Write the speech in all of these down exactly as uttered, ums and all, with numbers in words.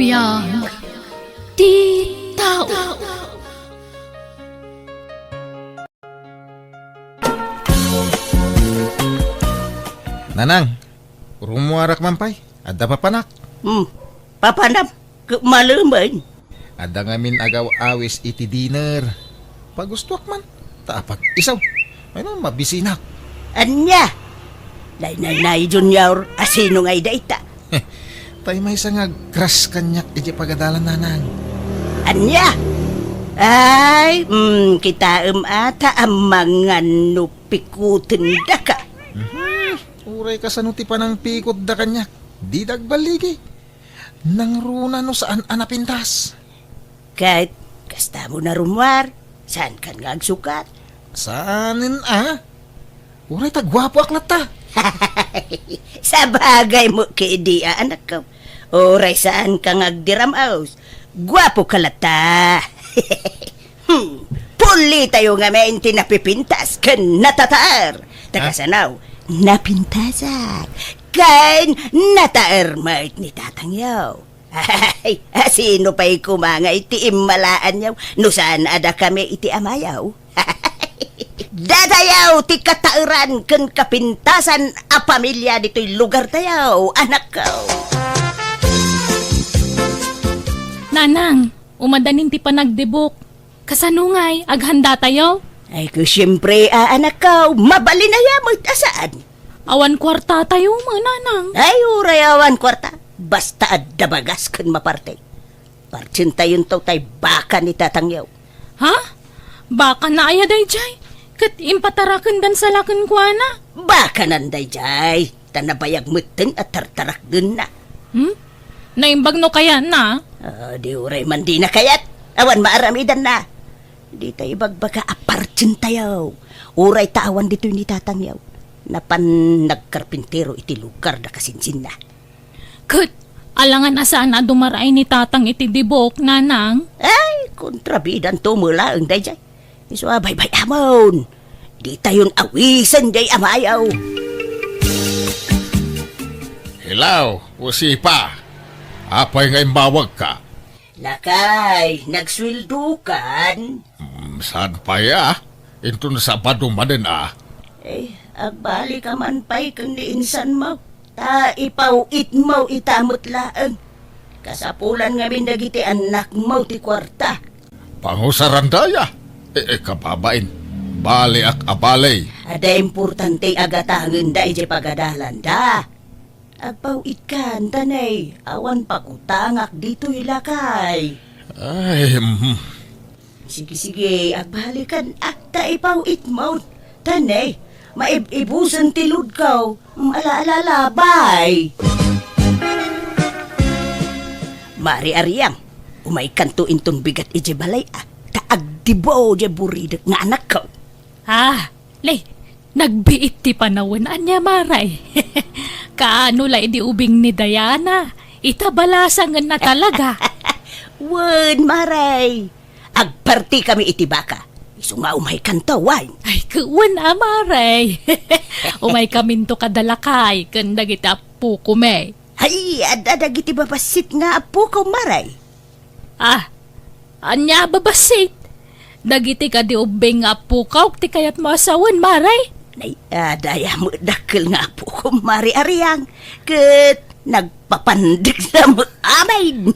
Biag ti tao. Nanang, rummuarak man pay. Adda papanak. Hmm, papanam, ket malemen. Adda ngamin agaw-awis iti dinner. Pagustuak man, ta apag-isaw. Ay na, mabisinak. Ania? Nay, nay, nay, Junior, asino ngay dayta? Tay maysa nga agcrush kaniak iti pagadalan, nanang. Ania? Ay, mm, kitaem ata a mangan no pikuten daka. Mhm. Uray kasano ti panangpikotda kaniak, dida agballigi. Nangruna no saan a napintas. Ket, kasta mo na rummuar, saankan nga agsukat? Saanen a? Uray ta guapoak latta. Sabagay mo kidi a, anakko. Uray saanka nga agdiram-os, guapo ka latta. Hmm, pulitayo ngamin ti napipintas ken natataer. Ta kasano, napintasak ken nataer met ni tatangyo. Ay, asino pay koma nga iti immalaanyo no saan a dakami iti amayo? Datayo ti kataeran ken kapintasan a pamilia ditoy lugartayo, anakko. Nanang, umadanin ti panagdibok. Kasano ngay, aghanda tayo? Ay, ko, siyempre, a, anakko, mabalin aya met a saan. Awan kuarta tayo, mananang. Ay, uray awan kuarta. Basta adda bagas ken maparte. Partsentayon to tay baka ni tatangyo. Ha? Baka na aya dayjay? Ket impatarakendan sa la kenkuana? Bakanan dayjay. Ta nabayag metten a tartarakdenna. Hmm? Naimbag no kayatna? Ah, di uray man dina kayat. Awan maaramidanna. Dita ibagbaga a partsentayo. Uray ta awan ditoy ni tatangyo. Napan nagkarpintero iti lugar da kasinsinna. Ket, alangan a saan a dumaraay ni tatang iti dibok, nanang? Ay, kontrabidanto met laeng dayjay. Isu a baybay-amon. Ditayon awisen jay amayo. Hello, Josefa. Apay nga imbawagka? Lakay, nagsueldokan? Hmm, saan pay a? Inton Sabado manen a? Eh, agbalik ka man pay ken ni insan mo. Ta ipaw-it mo ita met laeng. Kasapulan ngamin dagiti annak mo ti kuarta. Pangusaranda aya? E, e, kababain. Baliak a bali. Adda importante a gatangenda idiay pagadalanda. Agpaw-itkan, tanay, awan pagutangak ditoy lakay. Ay, mhm. Sige, sige, agbalikan, agta ipaw-it mo. Tanay, maib-ibusen ti ludkaw. Mm, ala, ala, ala, bye. Mari Ariang, umaykanto inton bigat idiay balay, a, ta agdibo diay buridek nga anakko. Ah, le, nagbiit ti panawen, ania, Maray? Kaano la idi ubing ni Diana? Ita balasangenna talaga. Wen, Maray. Agpartikami iti baka. Isu nga umaykanto, wen. Ay, wen a, Maray. Umaykaminto kada lakay ken dagiti appokomi. Ay, adda dagiti babassit nga appoko, Maray. Ah, ania a babassit? Dagiti kadi ubbing nga appokak ti kayatmo a sawen, Maray? Nay, adda aya met dakkel nga appoko, Mari Ariang. Ket nagpapandek sa met amin.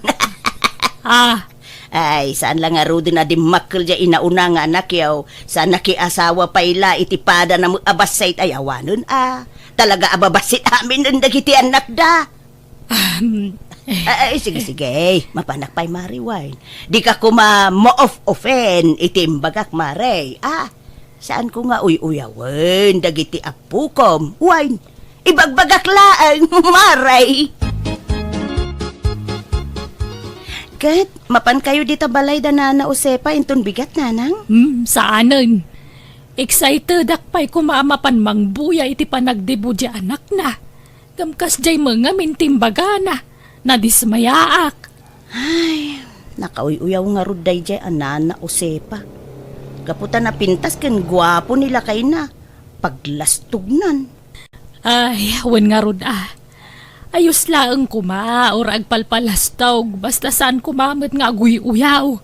Ah. Ay, saan la ngaruden a dimmakkel diay inauna nga anakyo. Saan nakiasawa pay la iti padana met a bassit ay awanen, a. Talaga a babassit aminen dagiti annakda. Um, Ay, sige, sige. Mapanak pay, Mari, wen. Dika koma maof-ofen iti imbagak, Mari. Ah, saanko nga uy-uyawen dagiti appokom, wen. Ibagbagak laeng, Mari. Ket, mapankayo dita balay da Nana Josefa inton bigat, Nanang? Hmm, saanen. Excitedak pay koma a mapan mangbuya iti panagdibo diay anakna. Ngem kasdiay met ngamin ti imbagana, nadismayaak. Ay, nakauy-uyaw ngarud daydiay a Nana Josefa. Gapu ta napintas ken guapo ni lakayna, paglastognan. Ay, wen ngarud a. Ayos laeng koma, or agpalpalastog, basta saan koma met nga aguy-uyaw.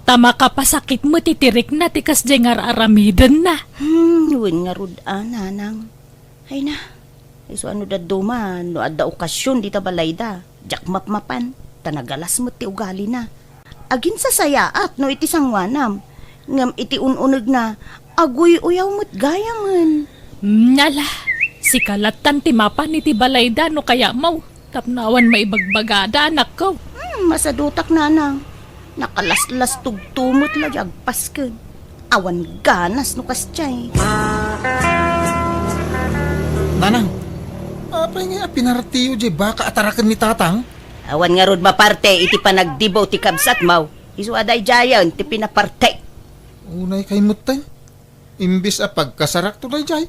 Ta makapasakit met iti rikna ti kasdiay nga ar-aramidenna. Hmm, wen ngarud a, nanang. Ay na, isu a no dadduma, no adda okasion dita balayda, diak mapmapan, ta nagalas met ti ugalina. Agin sasayaat no iti sangoanam, ngem iti un-unegna, aguy-uyaw met gayamen. Hmm, ala, sika lattan ti mapan iti balayda no kayatmo, tapno awan maibagbagada, anakko. Hmm, masadutak, nanang. Nakalaslastogto met la di agpasken. Awan ganas no kasdiay. Nanang, apay ngay a pinartiyo diay baka a taraken ni Tatang? Awan ngarud maparte iti panagdibo ti kabsatmo. Isu a daydiayen ti pinaparte. Unay kay metten. Imbes a pagkasarakto daydiay.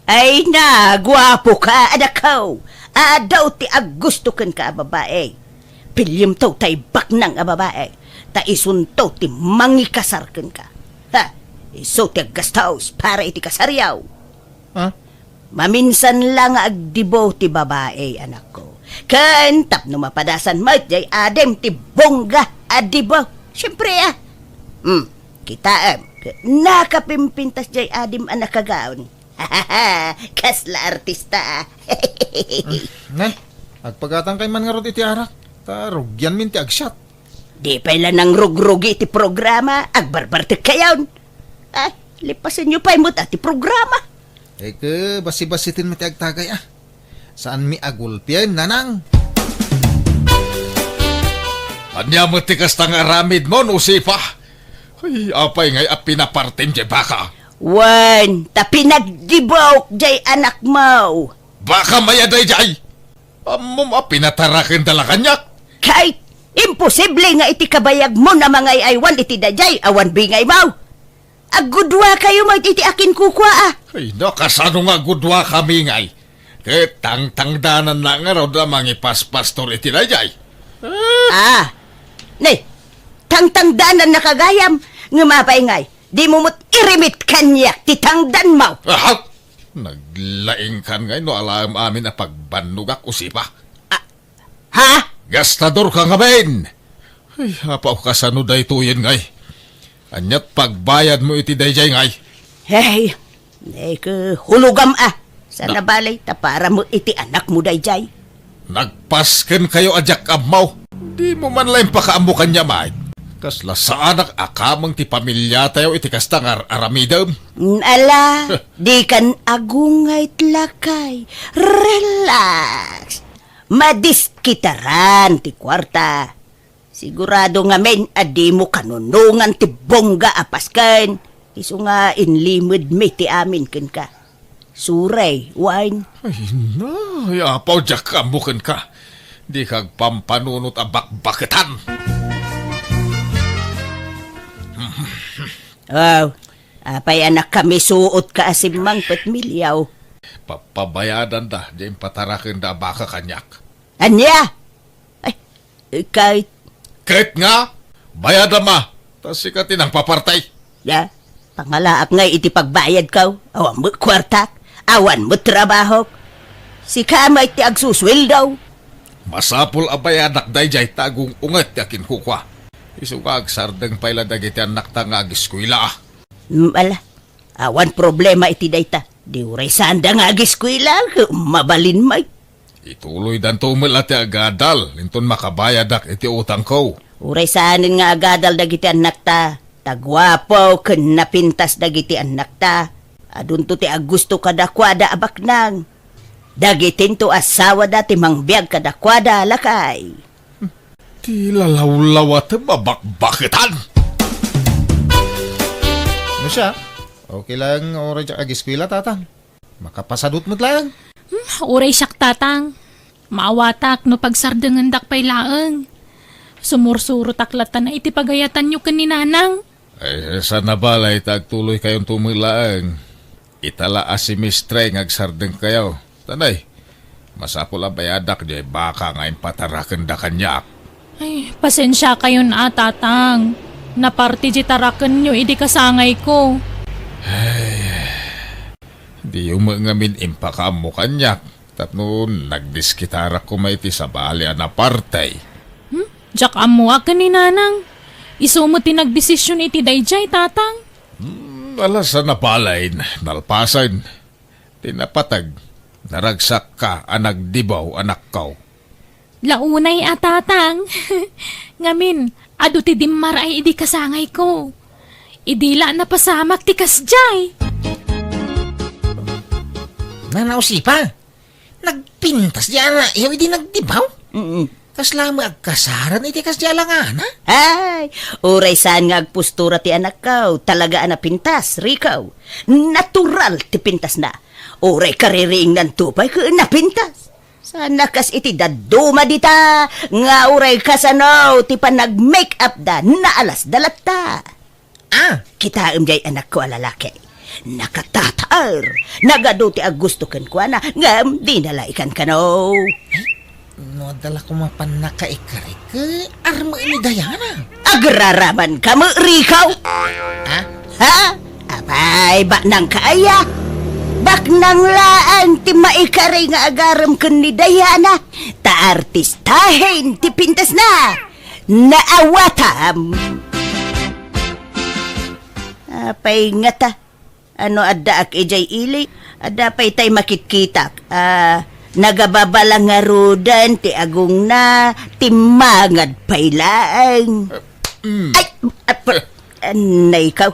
Ay na, guapoka, anakko. Adu ti aggusto kenka a babai. Piliem to tay baknang a babai. Ta isunto ti mangikasar kenka. Ha, isu ti aggastos para iti kasaryo. Ha? Maminsan la nga agdibo ti babai, anakko. Ken tapno mapadasan met jay adim ti bongga a dibo. Siempre, ah. Hmm, kitaem, nakapimpintas jay adim a nakagaon. Kasla artista, ah. Nay, agpagatankay man ngarud iti arak, ta rugianmin ti agsiat. Di pay la nangrugrugi ti programa, agbarbartek kayon. Ay, lipasenyo pay met a ti programa. Eke, basi-basiten met ti agtagay, ah. Saanmi a gulpien, nanang. Ania met ti kasta nga aramidmo, Josefa? Ay, apay ngay a pinapartem jay baka? Wen, ta pinagdibok jay anakmo. Baka maya dayjay? Ammom a pinatarakenda la kaniak? Kay, imposible nga iti kabayagmo a mangay-aywan iti dayjay awan bingaymo. Aggudua kayo met iti akinkukua, ah. Ay, no, kasano nga aggudua kami ngay? Ket tangtangdanan na ngarud a mangipaspastor iti dayjay. Ah, ne, tangtangdanan na kagayam, ngem apay ngay, dimo met irimit kaniak ti tangdanmo. Ah, naglaingkan ngay no alaem amin a pagbannogak, Josefa. Ah, Ha? Gastador ka ngamin! Ay, apaw, kasano daytoyen ngay? Aniat pagbayadmo iti dayjay ngay? Hey, neke, hulogam a. Sana Na- balay, ta para mo iti anakmo dayjay. Nagpasken kayo a diak ammo. Dimo man la impakaammo kaniak, Mike. Kasla saanak a kameng ti pamiliatayo iti kasta nga ar-aramidem. Mm, ala, dikan agungayt lakay. Relax. Madiskitaran ti kuarta. Sigurado ngamin a dimo kanunongan ti bongga a pasken. Isu nga inlimedmi ti amin kenka. Suray, wine. Ay, na, ay, apaw, diak ammo kenka. Dika agpampanunot a bakbaketan. Aw, apay a nakamisuotka a simmangpet, Miliaw? Papabayadanda, di impatarakenda a baka kaniak. Ania? Ay, ket. Ket nga, bayadam a, ta sika ti nangpapartay. Ya, pangalaak ngay iti pagbayadko, awan met kuartak, awan met trabahok. Sika met ti agsusueldo. Masapul a bayadak dayjay ta agung-unget ti akinkukua. Isu nga agsardeng pay la dagiti annakta nga agiskuela. Mm, ala, awan problema iti dayta. Di uray saanda nga agiskuela, mabalin met. Ituloydanto met la ti agadal, inton makabayadak iti utangko. Uray saanen nga agadal dagiti annakta, ta guapo ken napintas dagiti annakta. Adunto ti aggusto kadakuada a baknang. Dagitinto asawada ti mangbiag kadakuada, lakay. Ti lalawlawatem a bakbaketan! No siak, okay lang, uray diak agiskuela, Tatang. Makapasadut met laeng. Hmm, uray siak, Tatang. Maawatak no pagsardengendak pay laeng. Sumursurotak latta iti pagayatanyo ken ni Nanang. Ay, sana balay ta agtuloykayonto met laeng. Ita la a semestre nga agsardengkayo. Tanay, masapul a bayadak diay baka nga impatarakenda kaniak. Ay, pasensiakayon a, Tatang. Naparte diay tarakenyo idi kasangayko. Ay, diyo met ngamin impakaammo kaniak. Tapno nagdiskitarak koma iti sabali a napartay. Hmm? Diak ammoak ken ni Nanang. Isu met ti nagdesisyon iti daydiay, Tatang. Hmm, alas a nabalin, nalpasen. Ti napateg, naragsakka a nagdibaw, anakko. Launay a, Tatang. Ngamin, adu ti dimmaray idi kasangayko. Idi la napasamak ti kasdiay. Nana Usipa, nagpintas di anayo idi nagdibaw? Mm. Kasla met agkasaran iti kasdi a langana? Ay, uray saan nga agpostura ti anakko, talaga a napintas, Rico. Natural ti pintasna. Uray kaririingnan to pay ket napintas. Sana kas iti dadduma dita, nga uray kasano ti panag-make-up da, naalas da latta. Ah, kitaem jay anakko a lalaki. Nakatataer, nagadu ti aggusto kenkuana, ngem dina la ikankano. Ay, no adda la koma pannakaikari, ket armeen ni Diana. Agraraman ka met, Rico? Ha? Ha? Apay, baknang ka aya? Baknang laeng ti maikari nga agarem ken ni Diana, ta artistahen ti pintasna. Naawatam. Apay ngata? Ano addaak idiay ili? Adda pay tay makitkitak? Ah, nagababala ngaruden ti agongna, timmangad pay laeng. Mm. Ay, ap-, anay kaw.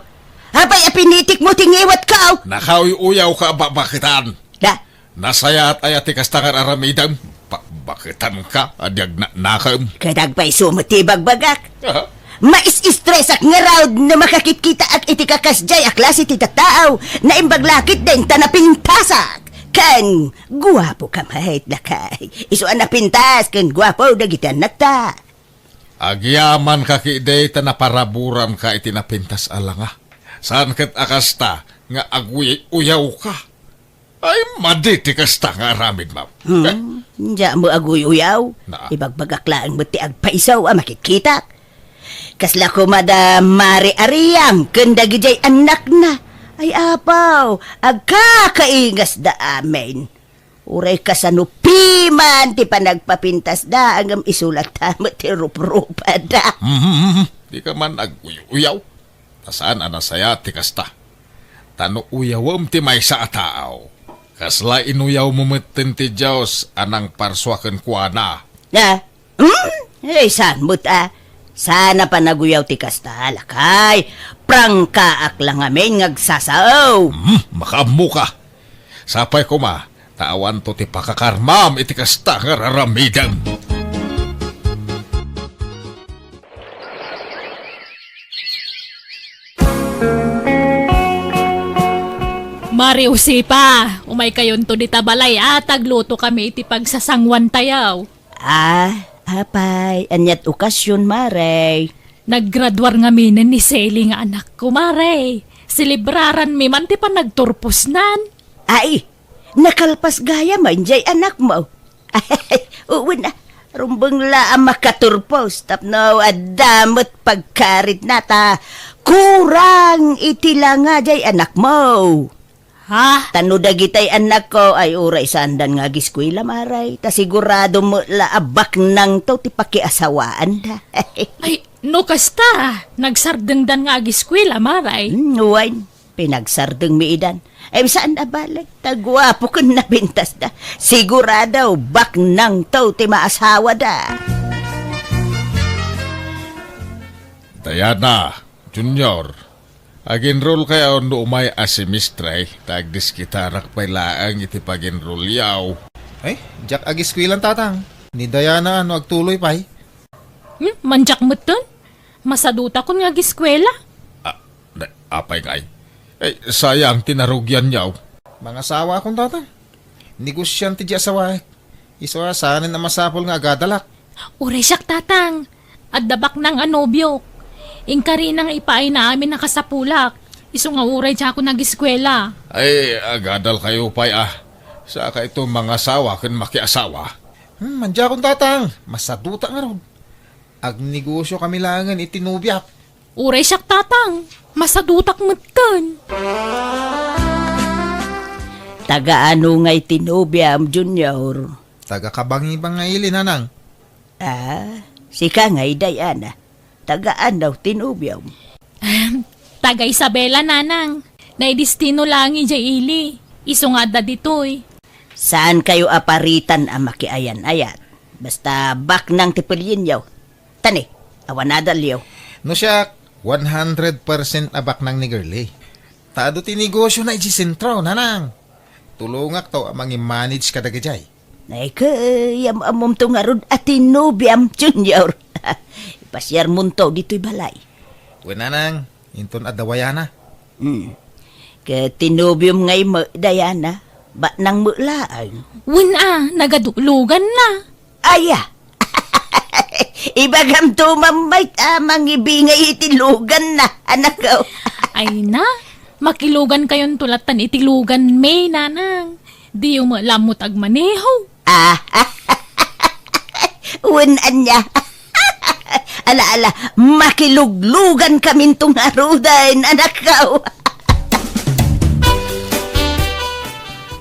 Apay a pinitik mo ti ngiwat ko? Nakauy-uyaw ka a babaketan. Da? Nasayaat aya ti kasta nga aramidem? Pa-, baketan ka a di agnanakem. Ket agpayso met ti ibagbagak. Aha. Mais-istresak ngarud no makakitkitaak iti kakasdiay a klase ti tattao. Naimbag la ketdin ta napintasak. Ken guapo ka met, lakay. Isu a napintas ken guapo dagiti annakta. Agyaman ka ketdi ta naparaburan ka iti napintas a langa. Saan ket a kasta nga aguy-uyaw ka. Ay, madi ti kasta nga aramid, ma'am. Hmm, diak met aguy-uyaw. Na. Ibagbagak laeng met ti agpayso a makitkitak. Kasla koma da Mare Ariang ken dagidiay annakna. Ay, apaw, agkakaingasda amin. Uray kasano piman ti panagpapintasda, ngem isu latta met ti ruprupada. Mhm, mhm. Di ka man aguy-uyaw. Ta saan a nasayaat ti kasta. Ta no uyawem ti maysa a tao, kasla inuyawmo metten ti Dios a nangparsua kenkuana. Ah? Hmm? Ay, saan met a? Saan a panaguyaw ti kasta, lakay? Prangkaak la ngamin nga agsasao. Hmm, makaammo ka. Sapay koma, ta awanto ti pakakarmam iti kasta nga raramidem. Mare Josefa, umaykayonto dita balay a ta agluto kami iti pagsasanguantayo. Ah, apay, ania't okasion, Mare? Naggraduar ngaminen ni Selly nga anakko, Mare. Selebraranmi man ti panagturposnan. Ay, nakalpas gayam jay anakmo. Wen a, rumbeng la a makaturpos tapno adda met pagkaritna ta kurang iti langa jay anakmo. Ha? Ta no dagitay annakko ay uray saandan nga agiskuela, Mare, ta sigurado met la a baknangto ti pakiasawaanda. Ay, no kasta, nagsardengdan nga agiskuela, Mare. Hmm, wen. Pinagsardengmi idan. Ay, saan a bale? Ta guapo ken napintasda. Sigurado, baknangto ti maasawada. Diana, Junior, ag-enrollkayo no umay a semestre, ta agdiskitarak pay laeng iti pag-enrollyo. Ay, diak agiskuelan, Tatang. Ni Diana no agtuloy pay. Hmm, mandiak metten? Masadutakon nga agiskuela. Ah, na-, apay ngay? Eh, sayang ti narugianyo. Mangasawakon, Tatang. Negosiante diay asawaek. Isu a saanen a masapul nga agadalak. Uray siak, Tatang. Adda baknang a nobiok. Inkarina nga ipaayna amin a kasapulak. Isu nga uray diakon agiskuela. Ay, agadalkayo pay a. Saka ito mangasawa ken makiasawa. Hmm, mandiakon, Tatang. Masadutak ngarud. Agnegosio kami laengen iti nobiak. Uray siak, Tatang. Masadutak metten. Taga ano ngay ti nobiam, Junior? Taga Kabangibang nga ili, Nanang. Ah, sika ngay, Diana. Taga ano ti nobiam? Ahem, taga Isabela, Nanang. Naidestino laeng idiay ili. Isu nga adda ditoy. Saan kayo aparitan a makiayan-ayat? Basta baknang ti pelienyo. Tani, awan adalyo. No siak, one hundred percent a baknang ni Girlie. Ta adu ti negosiona idiay sentro, Nanang. Tulongakto a mangi-manage kadagijay. Ay, kayam-ammomto ngarud a ti nobiam, Junior. Ipasiarmonto ditoy balay. Wen, Nanang, inton adda wayana. Hmm. Ket ti nobiom ngay met, Diana, baknang met laeng. Wen a, nagaduloganna. Aya. Ibagamto mammayt a mangibingay iti luganna, anakko. Ay na, makilugankayonto lattan iti luganmi, Nanang. Diyo met laeng met agmaneho. Ah, wen ania. Ala, ala, makiluglugankaminto ngaruden, anakko.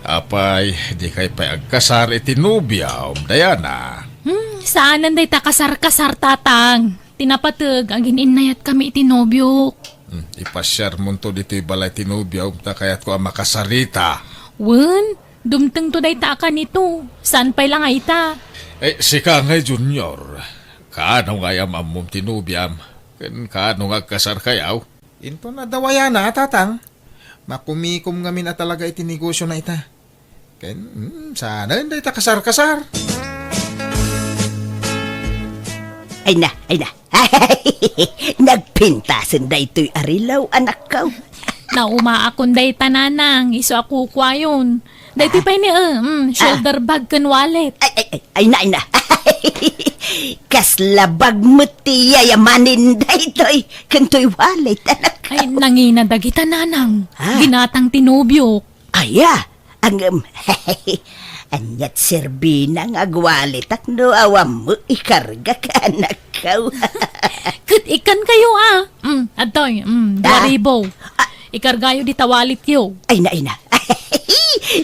Apay, dikay pay agkasar iti nobiam, Diana? Hmm, saanen dayta kasar-kasar, Tatang. Ti napateg, agin-innayatkami iti nobiok. Hmm, ipasiarmonto ditoy balay ti nobiom ta kayatko a makasarita. Wen, dumtengto dayta a kanito. Saan pay la nga ita? Eh, sika ngay, Junior. Kaano nga am-ammom ti nobiam? Ken kaano nga agkasarkayo? Inton adda wayana, Tatang. Makumikom ngamin a talaga iti negosiona ita. Ken, hmm, saanen dayta kasar-kasar. Ay na, ay na. Nagpintasen daytoy a rilaw, anakko. Naumaakon dayta, Nanang, isu a kukuayon. Daytoy pay ni, eh, mm, shoulder bag ken wallet. Ay, ay, ay, ay na, ay na. Kasla bag met ti yayamanen daytoy, ken toy wallet, anakko. Ay, nangina dagita, Nanang. Ah. Ginatang ti nobiok. Aya, ngem, aniat serbina nga agwaletak no awan met ikargak, anakko. Ket ikkankayo, a. Mm, adtoy, mm, dua ribu. Ah. Ikargayo dita walletyo. Ay na, ay na.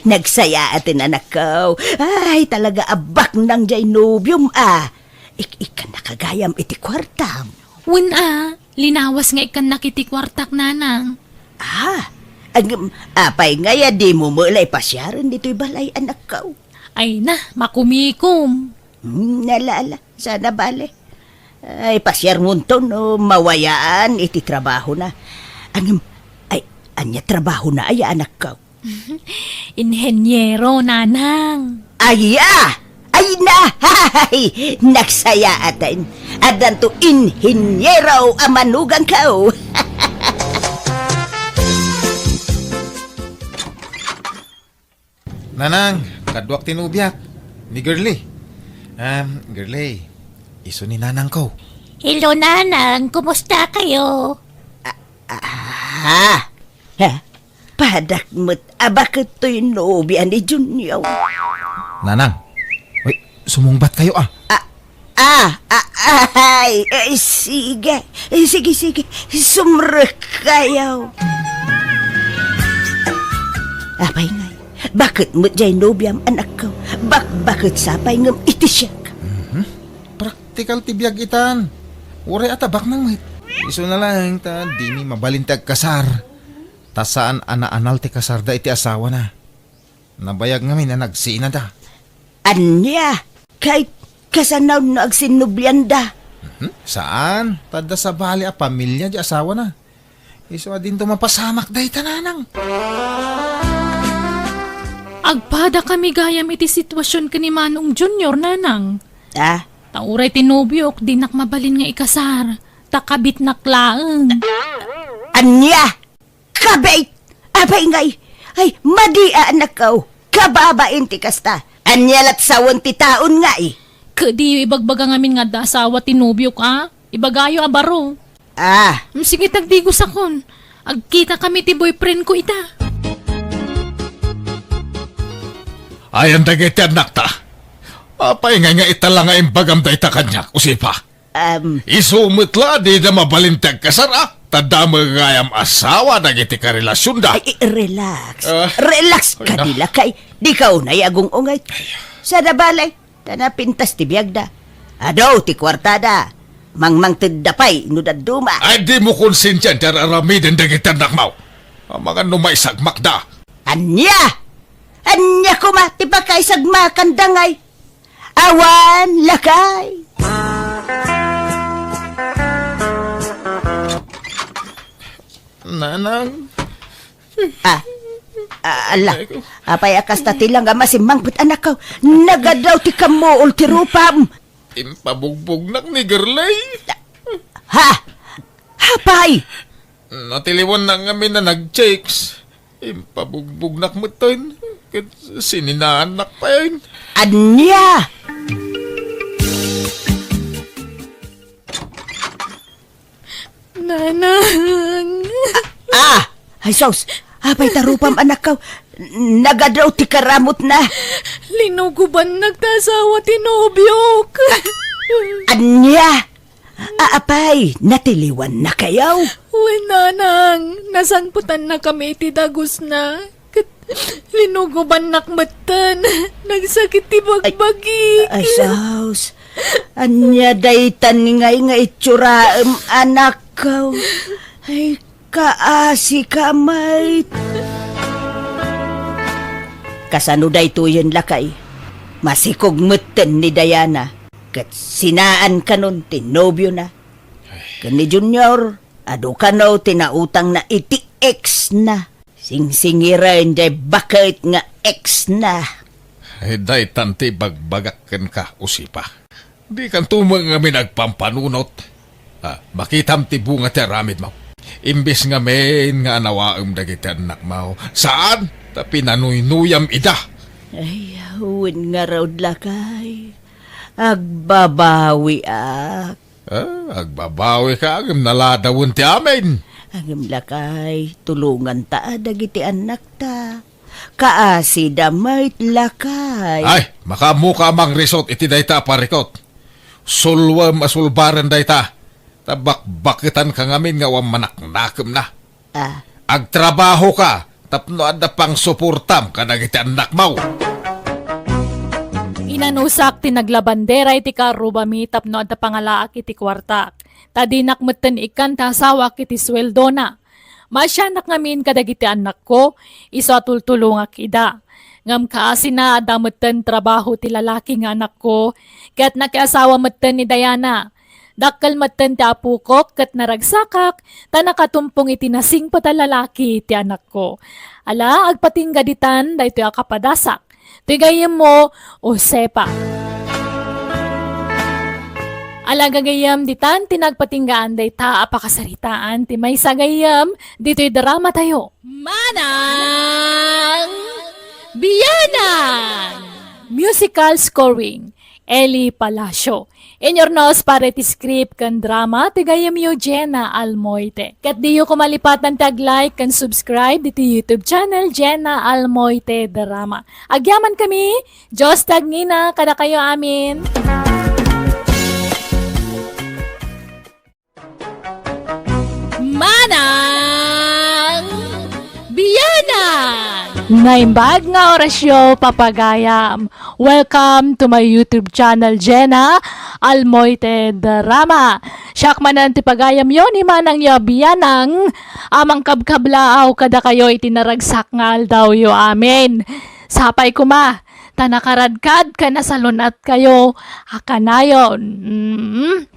Nagsayaaten, anakko. Ay, talaga a baknang diay nobiom, a. Ik-, ikkannaka gayam iti kuartam. Wen, a. Linawas nga ikkannak iti kuartak, Nanang. Ah, ngem, apay ngay a dimo met la ipasiaren ditoy balay, anakko? Ay na, makumikom. Hmm, ala, ala, saan a bale. Ay, pasiarmonto no mawayaan iti trabahona. Ngem, ay, ania trabahona aya, anakko? Inheniero, Nanang. Aya! Ay na! Ay! Nagsayaaten. Addanto inheniero a manugangko. Nanang, kaduak ti nobiak, ni Girlie. Em, Girlie, isu ni nanangko. Hello, Nanang. Kumusta kayo? Ah, ah, ha? Padak met a baket toy nobia ni Junior. Nanang, uy, sumungbatkayo, a. Ah, ah, ah, ay, ay, sige. Eh, sige, sige. Sumrekkayo. Apay ngay, baket met diay nobiam, anakko. Bakbaket sa pay ngem iti siak. Mhm. Praktikal ti biag itan. Uray a ta baknang met. Isuna laeng ta dimi mabalin ti agkasar. Ta saan a naanal ti kasarda iti asawana. Nabayag ngamin a nagsinada. Ania? Kay, kasano no agsinnublianda? Mhm. Saan? Ta adda sabali a pamilia ti asawana. Isu a dinto mapasamak dayta, Nanang. Agpadakami gayam iti situasion ken ni Manong Junior, Nanang. Ah? Ta uray ti nobiok, dinak mabalin nga ikasar. Ta kabitnak laeng. Ania? Kabit! Apay ngay! Ay, madi a anakko! Kababain ti kasta! Ania lat sawen ti taon ngay? Ket diyo ibagbaga ngamin nga adda asawa ti nobiok, a? Ibagayo a baro. Ah. Mm, sige, tagdigosakon. Agkitakami ti boyfriend ko ita. Ayan dagiti annakta. Apay ngay nga ita la nga imbagam dayta kaniak, Josefa? Am. Isu met la, dida mabalin ti agkasar, a? Ta damo gayam asawa dagiti karelasionda. Ay, ay, relax. Ah, relax ay, kadi, lakay. Dika unay agung-ungayto. Ay. Sada balay, ta napintas ti biagda. Adu ti kuartada. Mangmangtedda pay no dadduma. Ay, dimo konsensian ti ar-aramiden dagiti annakmo. Amangan no maisagmakda. Ania? Ania koma ti pakaisagmakanda ngay? Awan, lakay. Nanang. Ah, ah, ala. Apay a kasta ti lang a masimmangpet, anakko? Nagadu ti kammuol ti rupam. Impabugbognak ni Gerlay. Ha? Apay? Natiliwannak ngamin a nag-chicks. Impabugbognak metten. Ket sininaannak payen. Ania? Nanang. Ah! Ay, sus! Apay ta rupam, anakko? Nagadu ti karamutna. Linugobannak ta asawa ti nobiok. Ania? A-, apay, natiliwannakayo? Wen, nanang, nasangpetannakami iti dagusna. Ket linugobannak metten. Nagsakit ti bagbagik. Ay, sus. Ania daytan ngay nga itsuraem, anakko? Ay, kaasika met. Kasano daytoyen, lakay? Masikog metten ni Diana. Ket sinaan kanon ti nobiona. Ken ni Junior, adu kano ti nautangna iti ex-na. Singsingiren jay baket nga ex-na. Ay, daytan ti ibagbagak kenka, Usipa. Dikanto met ngamin agpampanunot. Ah, makitam ti bunga ti aramidmo. Imbes ngamin nga anawaem dagiti annakmo, saan ta pinanuynuyam ida. Ay, wen ngarud, lakay. Agbabawiak. Ah, agbabawika ngem naladawen ti amin. Ngem, lakay, tulonganta a dagiti annakta. Kaasida met, lakay. Ay, makaammoka a mangrisot iti dayta a parikut. Sulwem a sulbaren dayta. Ta bakbaketanka ngamin nga awan manaknakemna. Ah. Agtrabahoka tapno adda pangsuportam kadagiti annakmo. Inanusak ti naglabandera iti karrubami tapno adda pangalaak iti kuartak. Ta dinak metten ikkan ti asawak iti sueldona. Maasianak ngamin kadagiti annakko, isu a tultulongak ida. Ngem kaasina, adda metten trabaho ti lalaki nga anakko, ket nakiasawa metten ni Diana. Dakkel metten ti apokok ket naragsakak ta nakatumpong iti nasingpet a lalaki ti anakko. Ala, agpatingga ditan daytoy a kapadasak. Ti gayyemmo, Josefa. Ala, gagayyem, ditan ti nagpatinggaan dayta a pakasaritaan ti maysa gayyem ditoy dramatayo. Manang Bianang! Musical scoring, Eli Palacio. Inurnos para iti script ken drama ti gayyemyo, Jenna Almoite. Ket diyo koma malipatan ti ag-like ken subscribe ditoy YouTube channel, Jenna Almoite Drama. Agyamankami, Dios ti agngina kadakayo amin. Manang Bianang! Naimbag nga orasyo, papagayam. Welcome to my YouTube channel, Jenna Almoite Drama. Siak manen ti pagayamyo ni Manangyo a Bianang a mangkabkablaaw kadakayo iti naragsak nga aldawyo amin. Sapay koma, ta nakaradkad ken nasalun-atkayo a kanayon. Mm.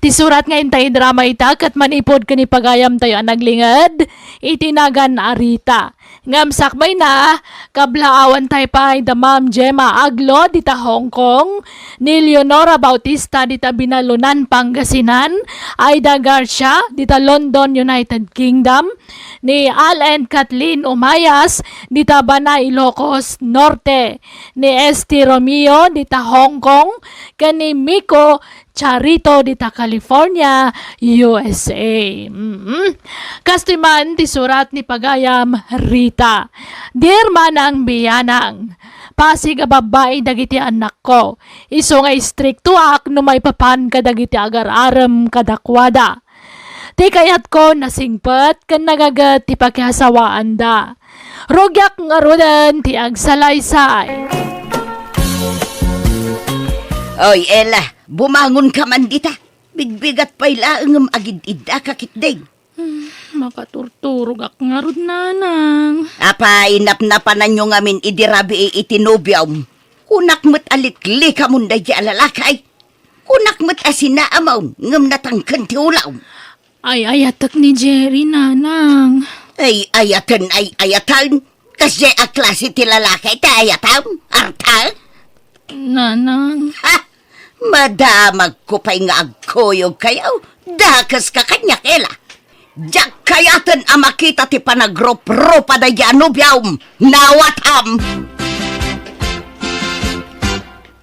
Ti surat nga inta idrama ita ket manipud ken ipagayamtayo a naglinged iti nagan a Rita. Ngem sakbayna, kablaawantay pay da Ma'am Gemma Aglo dita Hong Kong, ni Leonora Bautista dita Binalunan, Pangasinan, Aida Garcia dita London, United Kingdom, ni Al and Kathleen Umayas dita Bana, Ilocos Norte, ni Este Romeo dita Hong Kong, ken ni Miko Charito dita California, U S A. Mm. Kastoy man ti surat ni pagayam Rita. Dear Manang Bianang, mangipasig a babbai dagiti annakko. Isu nga istriktoak no maipapan kadagiti agar-arem kadakuada. Ti kayatko, nasingpet ken nagaget ti pakiasawaanda. Rugiak ngaruden ti agsalaysay. Oy, Ella, bumangonka man dita. Bigbigat pay laeng ngem agid-iddaka ketdi. Hmm, makaturturogak ngarud, Nanang. Apay, napnapananyo ngamin idi rabii iti nobiom? Kunak met a liklikamon daydi a lalaki. Kunak met a sinaamon ngem natangken ti ulom. Ay-ayatek ni Jerry, Nanang. Ay-ayaten, ay-ayaten. Kasdiay a klase ti lalaki ti ayatem? Arta? Nanang. Ha! Madamagko pay nga agkuyogkayo. Dakeska kaniak, Ella. Diak kayaten a makita ti panagrup-rupa daydi a nobiom. Nawatam!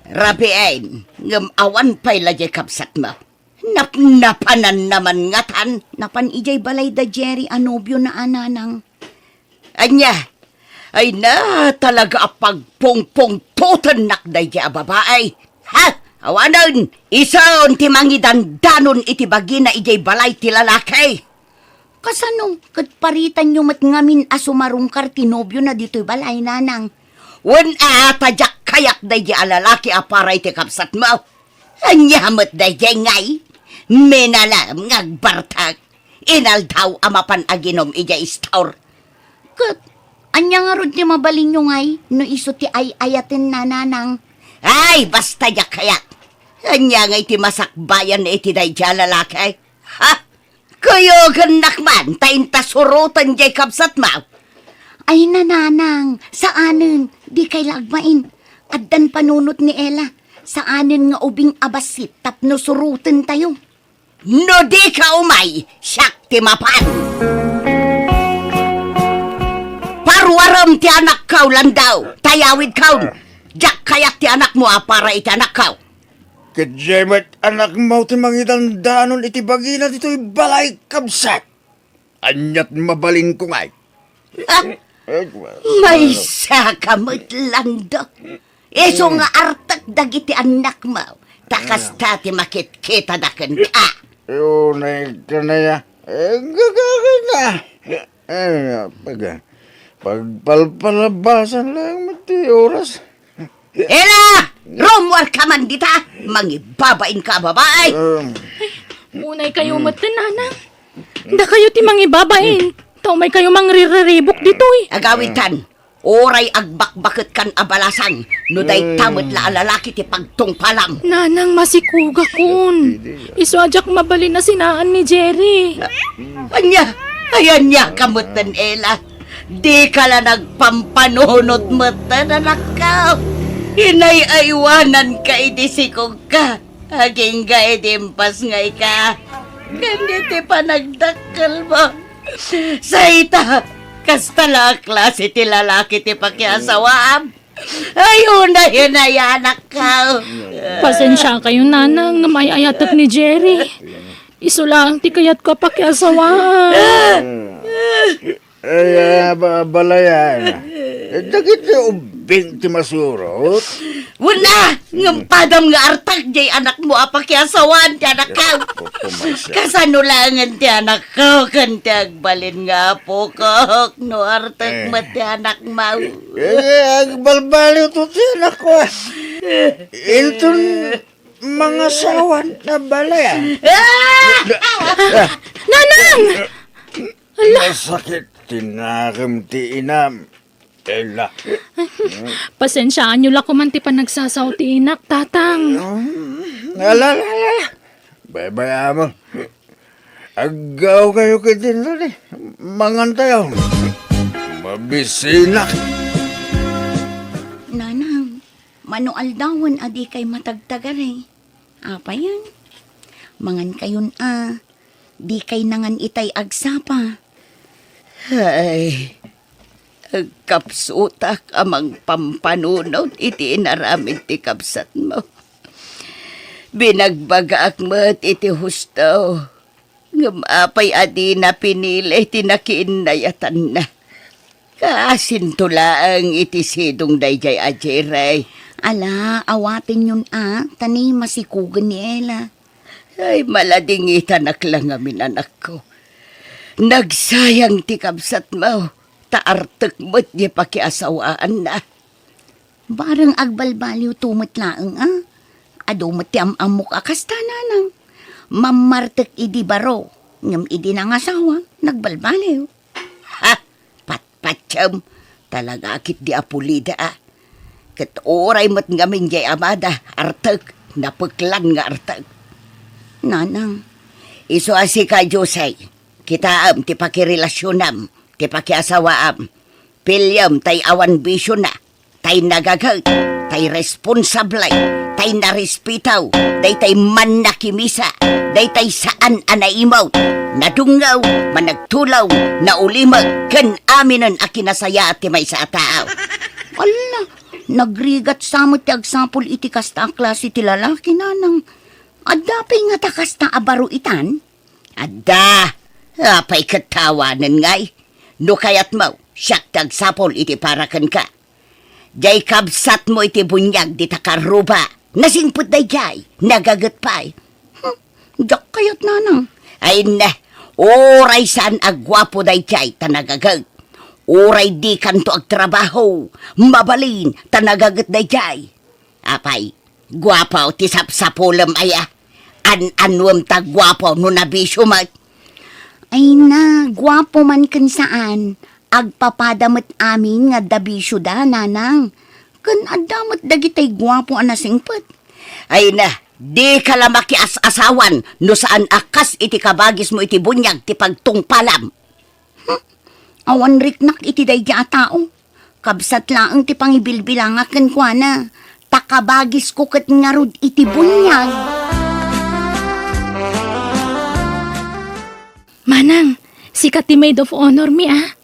Rabiin, ngem awan pay la diay kabsatmo. Napnapananna man ngatan. Napan idiay balay da Jerry a nobiona a, Nanang. Ania? Ay na, talaga a pagpungpungtotennak daydi a babai. Ha? Awanen, isun ti mangidandanon iti bagina idiay balay ti lalaki. Kasano ket paritanyo met ngamin a sumarungkar ti nobiona ditoy balay, Nanang? Wen a, ta diak kayak daydi a lalaki a para iti kabsatmo. Ania met daydi ngay? Minalem nga agbartek. Inaldaw a mapan aginom idiay istor. Ket ania ngarud ti mabalinyo ngay no isu ti ay-ayatenna, Nanang? Ay, basta diak kayat. Ania ngay ti masakbayan iti daydi a lalaki? Ha? Kuyogennak man ta inta suroten diay kabsatmo. Ay, Nanang, saanen, dikay la agbain. Addan panunot ni Ella. Saanen nga ubing a bassit tapno surotentayo. No dika umay, siak ti mapan. Paruarem ti anakko, Landau, ta yawidkon. Diak kayat ti anakmo a para iti anakko. Ket diay met anakmo ti mangidandanon iti bagina ditoy balay, kabsat. Aniat mabalinko ngay? Ah, maysaka met, Lando. Isu nga artek dagiti annakmo, ta kasta ti makitkitana kenka. Unay kanaya. Eh, gagagana. Eh, pag-, pagpalpalabasan lang met ti oras. Ella! Rummuarka man dita! Mangibabainka a babai! Um. Unay kayo met, Nanang. Dakayo ti mangibabain. Ta umay kayo mangrirriribok ditoy. Agawitan, uray agbakbaketkan a balasang no dayta met la a lalaki ti pagtungpalam. Nanang, masikugakon. Isu a diak mabalin a sinaan ni Jerry. Ania? Ay, ania ka metten, Ella? Dika la nagpampanunot metten, anakko. Inay-aywananka idi sikogka. Agingga idi impas nga ika. Ken iti panagdakkelmo. Sayta, kasta la a klase ti lalaki ti pakiasawaam. Ay, unay, unay, anakko. Pasensiakayo, Nanang, ngem ay-ayatek ni Jerry. Isu laeng ti kayatko a pakiasawaan. Ay, ah, ba-, balayan. Eh, dagiti ubbing ti masurot. Wala! Ngem padam nga artak diay anakmo a pakiasawaan ti anakko. Kasano laengen ti anakko ken ti agbalin nga apokok no artak met ti anakmo? Eh, agbalbaliw to ti anakko, ah. Inton mangasawan na balayan. Ah! Nanang! Ala! Nasakit ti nakem ti inam, Ella. Pasensiaanyo la koman ti panagsasaw ti inak, Tatang. Mm, ala, ala, ala. Baybay-am. Aggaw kayo ket dinto ni. Mangan tayo. Mabisinak. Nanang, mano aldawen a dikay matagtagari. Apayen? Mangan kayon a, dikay nangan itay agsapa. Ay, agkapsutak a mangpampanunot iti inaramid ti kabsatmo. Binagbagaak met iti husto, ngem apay a dina pinili ti nakiinnayatanna. Kaasinto laeng iti sidong daydiay a Jerry. Ala, awatenyon a, ta ni masikugen ni Ella. Ay, maladingitanak la ngamin, anakko. Nagsayang ti kabsatmo, ta artek met diay pakiasawaanna. Bareng agbalbaliwto met laeng a. Adu met ti am-ammok a kasta, nanang. Mammartek idi baro, ngem idi nangasawa, nagbalbaliw. Ha! Patpatiem, talaga ketdi a pulida a. Ket uray met ngamin diay amada, artek, napeklan nga artek. Nanang, isu a sika, Jose, kitaem ti pakirelasionam, ti pakiasawaam. Piliem tay awan bisiona, tay nagaget, tay responsable, tay narespetaw, daytay mannakimisa, daytay saan a naimut, nadungngaw, managtulaw, naulimek, ken aminen a kinasayaat ti maysa a tao. Alla, nagrigat sa met ti agsapul iti kasta a klase ti lalaki, nanang. Adda pay ngata kasta a baro itan? Adda. Apay ket ta awanen ngay? No kayatmo, siak ti agsapul iti para kenka. Diay kabsatmo iti buniag dita karruba. Nasingpet daydiay, nagaget pay. Hmm, diak kayat, nanang. Ay ne, uray saan a guapo daydiay ta nagaget. Uray dikanto agtrabaho, mabalin ta nagaget daydiay. Apay, guapo ti sapsapulem aya? An-anuem ta guapo no nabisio met? Ay na, guapo man ken saan, agpapada met amin nga adda bisioda, nanang. Ken adda met dagitay guapo a nasingpet. Ay na, dika la makias-asawan no saan a kas iti kabagismo iti buniag ti pagtungpalam. Hmm? Awan riknak iti daydiay a tao. Kabsat laeng ti pangibilbilangak kenkuana, ta kabagisko ket ngarud iti buniag. Manang, sika ti maid of honor mi, a.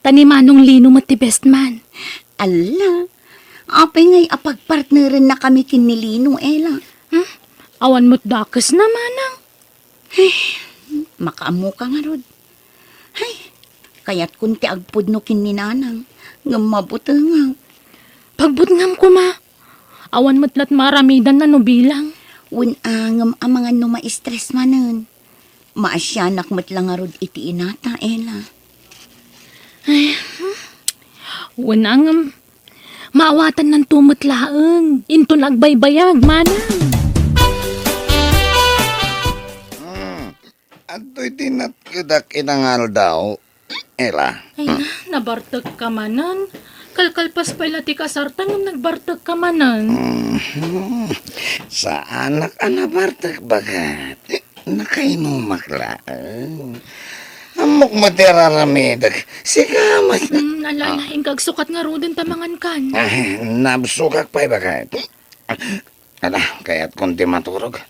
Ta ni Manong Lino met ti best man. Alla, apay ngay a pagpartnerennakami ken ni Lino, Ella? Hmm? Awan met dakesna, Manang. Ay, makaammoka ngarud. Ay, kayatkon ti agpudno ken ni Nanang, ngem mabutengak. Pagbutngam koma. Awan met la't maaramidanna no bilang. Wen a, ngem amangan no ma-stress manen. Maasianak met la ngarud iti inata, Ella. Ay, hmm. Wen a, ngem maawatannanto met laeng. Inton agbaybayag, Manang. Hmm. Adtoy ti natkedak ita nga aldaw, Ella. Ay na, nabartekka manen. Kalkalpas pay la ti kasarta ngem nagbartekka manen. Mhm. Saanak a nabartek, baket. Nakainumak laeng. Ammok met ti araramidek. Sika met. Hmm, ala, ala, inka agsukat ngaruden ta mangankan. Ah, nabsogak pay, baket. Ala, kayatkon ti maturog.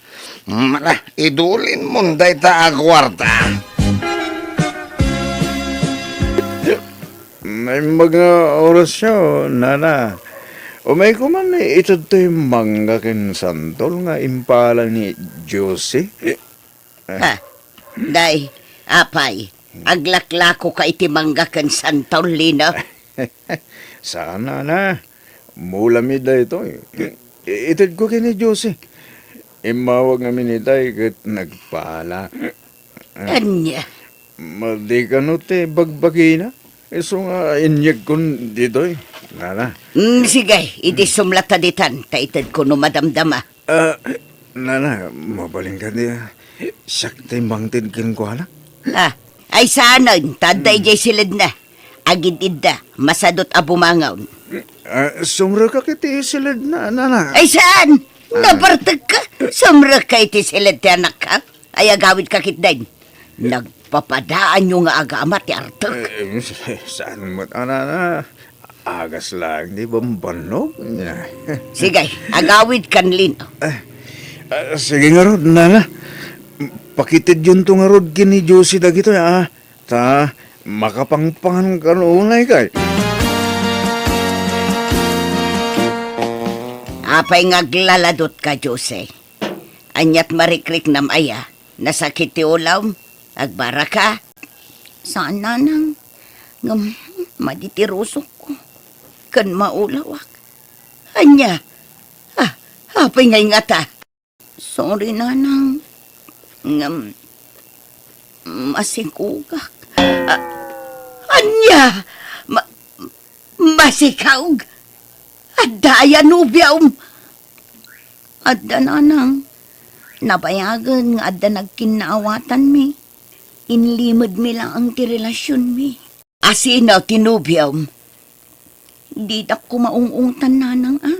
Mm, ala, idulinmon dayta a kuarta. Naimbag nga orasyo, nana. Umayko man ited toy mangga ken santol nga impala ni Josie. Ha? Day, apay, aglaklakoka iti mangga ken santol, Lino? Saan, nana. Mulami daytoy. I-, itedko ken ni Josie. Immawag ngamin itay ket nagpala. Ania? Madi kano ti bagbagina? Isu nga inyegkon ditoy, nana. Mm, sige, idi sumlata ditan, ta itedko no madamdama. Ah, nana, mabalin kadi, ah. Siak ti mangted kenkuana. Ah, ay saanen, ta adda idiay siledna. Agid-idda, masadut a bumangon. Ah, sumrekak iti siledna, nana. Ay saan? Ah. Nabartekka? Sumrekka iti siled ti anakka? Ay agawidka ketdin. Nagpapadaanyo nga agama ti artek. Eh, saan met, a, nana? Agas laeng ti bambannog. Sige, agawidkan, Lino. Eh, ah, sige ngarud, nana. Pakitedyonto ngarud ken ni Josie dagitoy, a. Ta, makapangpangan kano unay kay. Apay nga aglaladutka, Josie? Ania't marikriknam aya? Nasakit ti ulom? Agbaraka? Saan, nanang. Ngem, Madi ti rusokko ken maulawak. Ania? Ah, apay ngay ngata? Sorry, Nanang. Ngem, masikugak. Ah, ania? Ma-, masikaug? Adda aya nobiom? Adda, Nanang. Nabayagen nga adda nagkinnaawatanmi. Inlimedmi laeng ti relasionmi. Asino ti nobiom? Didak koma ung-ungtan, Nanang, a.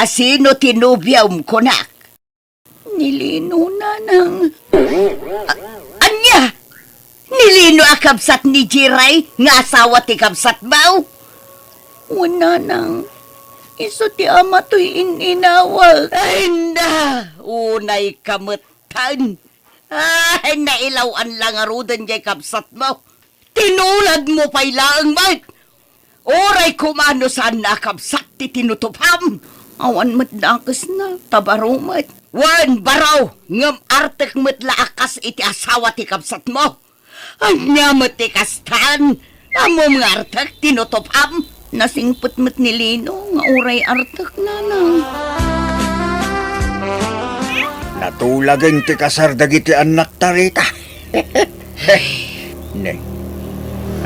Asino ti nobiom, kunak? Ni Lino, Nanang. A-, ania? Ni Lino a kabsat ni Jiray nga asawa ti kabsatmo? Wen, Nanang. Isu ti ama toy in-inawat. Ay, na! Unayka metten. Ay, nailaw-an la ngaruden jay kabsatmo. Tinuladmo pay laeng met. Uray koma no saanna a kabsat ti tinutupam. Awan met dakesna, ta baro met. Wen, baro, ngem artek met la a kas iti asawa ti kabsatmo. Ania met ti kastan? Ammom nga artek tinutupam? Nasingpet met ni Lino nga uray artek, Nanang. Natulagen ti kasar dagiti annakta, Rita. Ne.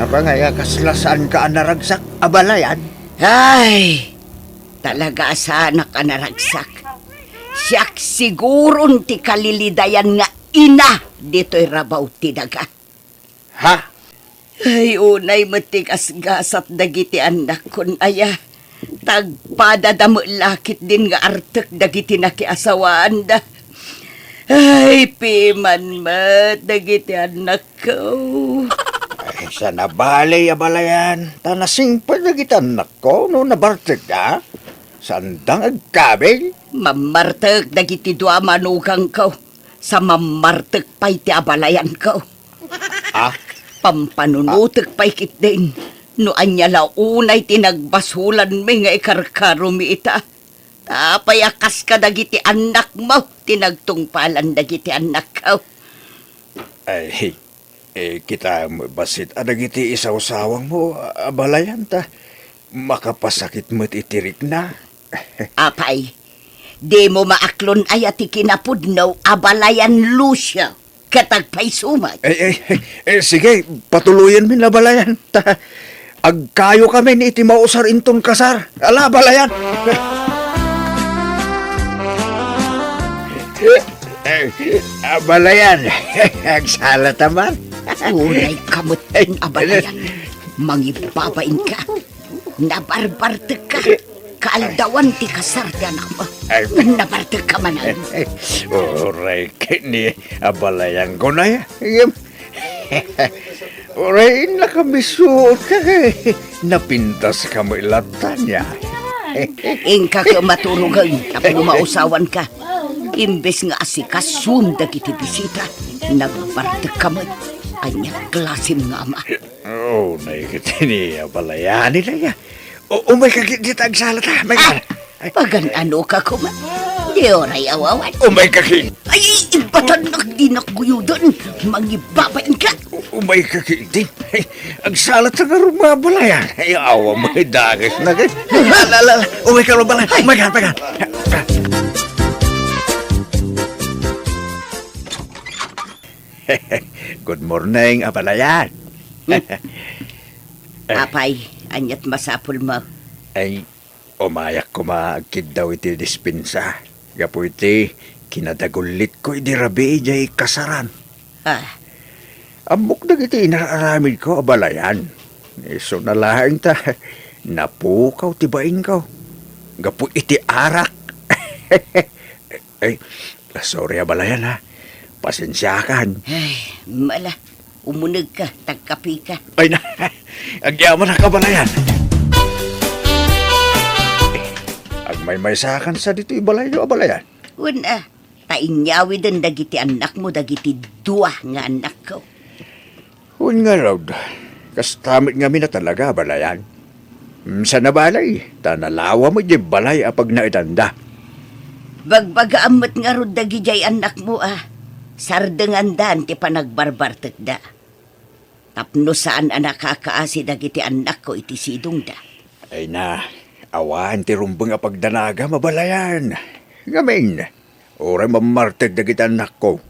Apay ngay a kasla saanka a naragsak, abalayan? Ay, talaga a saanak a naragsak. Siak siguron ti kalilidayan nga ina ditoy rabaw ti daga. Ha? Ay, unay met ti gasgasat dagiti annakkon aya. Tagpadada met la ketdin nga artek dagiti nakiasawaanda. Ay, piman met dagiti annakko. Ay, saan a bale, abalayan. Ta nasingpet dagiti annakko no nabartekda. Saanda nga agkabil. Mammartek dagiti dua a manugangko. Sa mammartek pay ti abalayanko. Ah? Pampanunotek pay ketdin no ania la unay ti nagbasolanmi nga ikarkaromi ita. Ta apay a kas kadagiti annakmo ti nagtungpalan dagiti annakko? Ay, eh, kita met bassit a dagiti isawsawangmo, abalayan, ta makapasakit met iti rikna. Apay, dimo maaklon aya ti kinapudno, abalayan Lucio, ket agpayso met. Eh, eh, eh, sige, patuloyenmi, abalayan. Ta agkayokamin iti mausar inton kasar. Ala, abalayan. Eh, abalayan. Agsalata man. Unayka met, abalayan. Mangibabainka. Nabarbartekka. Kaaldawan ti kasar ti anakmo. Ay. Nabartekka manen. Uray ket ni abalayanko, nay. Uray, nakabisuotka ket napintaska met latta, nay. Inka ket maturogen tapno mausawanka. Imbes nga asikasom dagiti bisita, nagbartekka met. Ania klasem nga ama? Oh, nay ket ni abalayan, nay. O, umayka ket dita agsalata, mayka. Ah, pagan-anoka koma. Di uray awawan. Umayka ket. Ay, ibatannak dinak kuyoden. Mangibabainka. U-, umayka ket di. Ay, agsalata ngarud, abalayan. Ay, awa, may dagesna ket. La, la, la, la. Umayka, abalayan. Ay. Umayka, umayka. Good morning, abalayan. Apay, ania't masapulmo? Ay, umayak koma agkiddaw iti dispensa. Gapu iti kinadagullitko idi rabii jay kasaran. Ah. Ammok dagiti inar-aramidko, abalayan. Isuna laeng ta napukaw ti bainko. Gapu iti arak. Ay, sorry, abalayan, ha. Pasensiakan. Ay, mala. Umunegka, tagkapika. Ay na, agyamanak, abalayan. Agmaymaysakan sa ditoy balayyo, abalayan. Wen a, ta inyawiden dagiti annakmo dagiti dua nga annakko. Wen ngarud, kasta met ngamin a talaga, abalayan. Mm, saan a bale, ta nalawa met diay balay a pagnaedanda. Bagbagaam met ngarud dagidiay annakmo a sardengandan ti panagbarbartekda. Tapno saan a nakakaasi dagiti annakko iti sidongda. Ay na, awan ti rumbeng a pagdanagam, abalayan. Ngamin, uray mammartek dagiti annakko,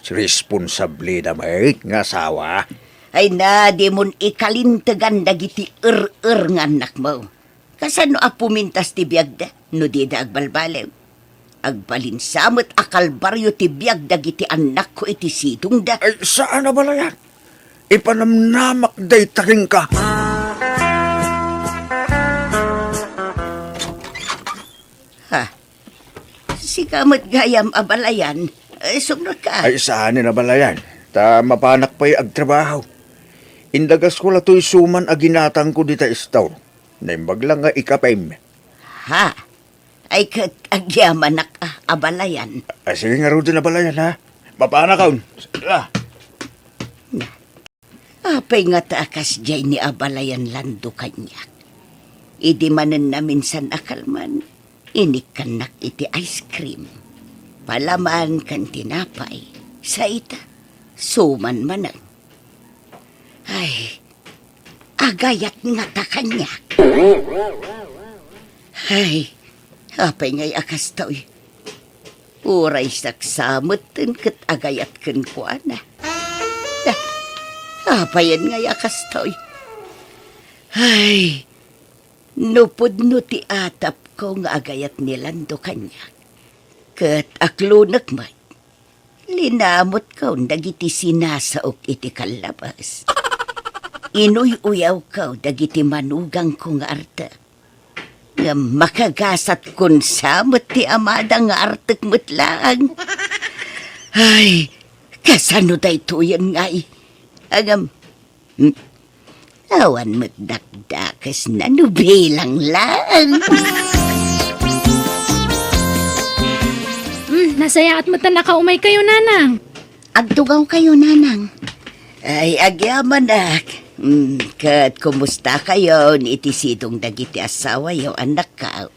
responsable da met nga asawa. Ay na, dimon ikalintegan dagiti er-er nga annakmo. Kasano a pumintas ti biagda no dida agbalbaliw? Agbalin sa met a kalbario ti biag dagiti annakko iti sidongda. Ay, saan a balayan. Ipanamnamak dayta kenka. Ha? Sika met gayam a balayan. Eh, sumrekka. Ay, saan a balayan. Ta mapanak pay agtrabaho. Indagasko la toy suman a ginatangko dita istor. Naimbag la nga ikapem. Ha? Ay, ket agyamanak a, abalayan. Ah, sige ngaruden, abalayan, ha? Mapanakon. Sala. Na, apay ngata a kasdiay ni abalayan Lando kaniak? Idi manen naminsan a kalman, inikkannak iti ice cream. Palaman ken tinapay. Sa ita, suman manen. Ay, agayat ngata kaniak. Ay, apay ngay a kastoy? Uray saksa metten ket agayat kenkuana. Apayen ngay a kastoy? Ay, no pudno ti atapko nga agayat ni Lando kaniak, ket aklonek met. Linamutkon dagiti sinasaok iti kallabas. Inuy-uyawko dagiti manugangko nga artek. Ngem makagasatkon sa met ti amada nga artek met laeng. Ay, kasano daytoyen ngay? Ngem, hmm, awan met dakdakesna no bilang laeng. Hmm, nasayaat met a nakaumaykayo, Nanang. Agtugawkayo, Nanang. Ay, agyamanak. Hmm, ket kumustakayon iti sidong dagiti asawayo, annakko?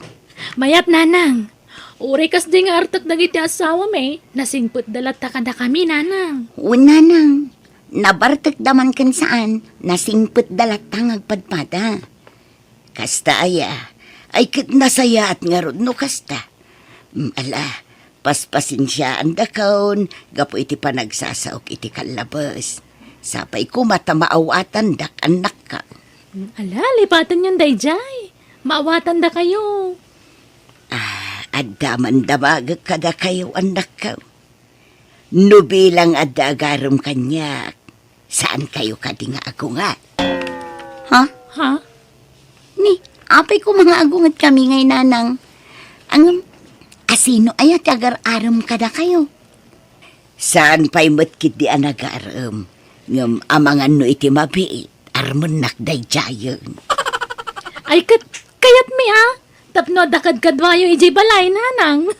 Mayat, Nanang. Uray kasdi nga artek dagiti asawami, nasingpetda latta kadakami, Nanang. Wen, Nanang. Nabartekda man ken saan, nasingpetda latta nga agpadpada. Kasta aya, ay ket nasayaat ngarud no kasta. Mm, ala, paspasensiaandakon gapu iti panagsasaok iti kallabes. Sapay koma ta maawatandak, annakko. Mm, ala, lipatenyon daydiay. Maawatandakayo. Ah, adda man damagek kadakayo, annakko. No bilang adda agarem kaniak, saankayo kadi nga agunget? Ha? Ha? Ni, apay koma nga agungetkami ngay, Nanang? Ngem, asino aya ti agar-arem kadakayo? Saan pay met ketdi a nagarem, ngem amangan no iti mabiit, armennak daydiayen. Ay, ket, kayatmi a, tapno adda kadkaduayo idiay balay, Nanang.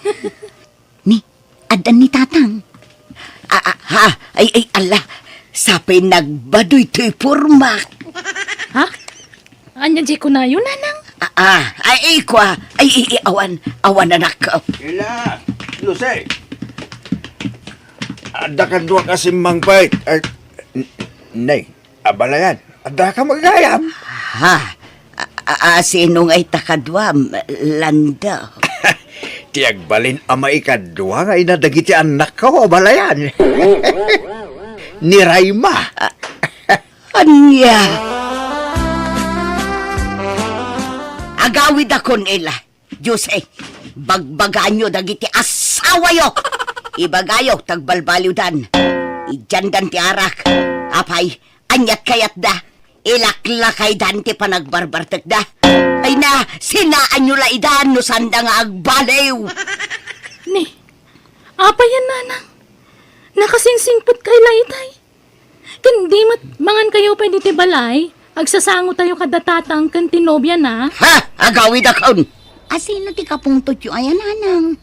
Ni, addan ni Tatang. Ah, ah, ha? Ay, ay, ala. Sapay nagbadoy toy pormak. Ha? Ania diay kunayo, Nanang? Ah, ah, ay, ay, kua. Ay, ay, ay, awan. Awan, annakko. Ila, Jose. Adda kaduak a simmangpet. Ay, n-, nay. Abalayan, addaka met gayam? Ha? A, a, a, sino ngay ta kaduam, Lando? Ti agbalin a maikadua nga ina dagiti annakko, abalayan. Ni Rayma. A, ania? Agawidakon ila. Jose, bagbagaanyo dagiti asawayo. Ibagayo, ta agbalbaliwdan. Idiandan ti arak. Apay, aniat kayatda? Ilaklakaydan ti panagbarbartekda. Ay na, sinaanyo la idan no saanda nga agbaliw. Ni, apayen, Nanang? Nakasingsingpetkay la itay. Ken di met mangankayo pay ditoy balay, agsasangotayo kada Tatang ken ti nobiana. Ha? Agawidakon! Asino ti kapungtotyo aya, Nanang?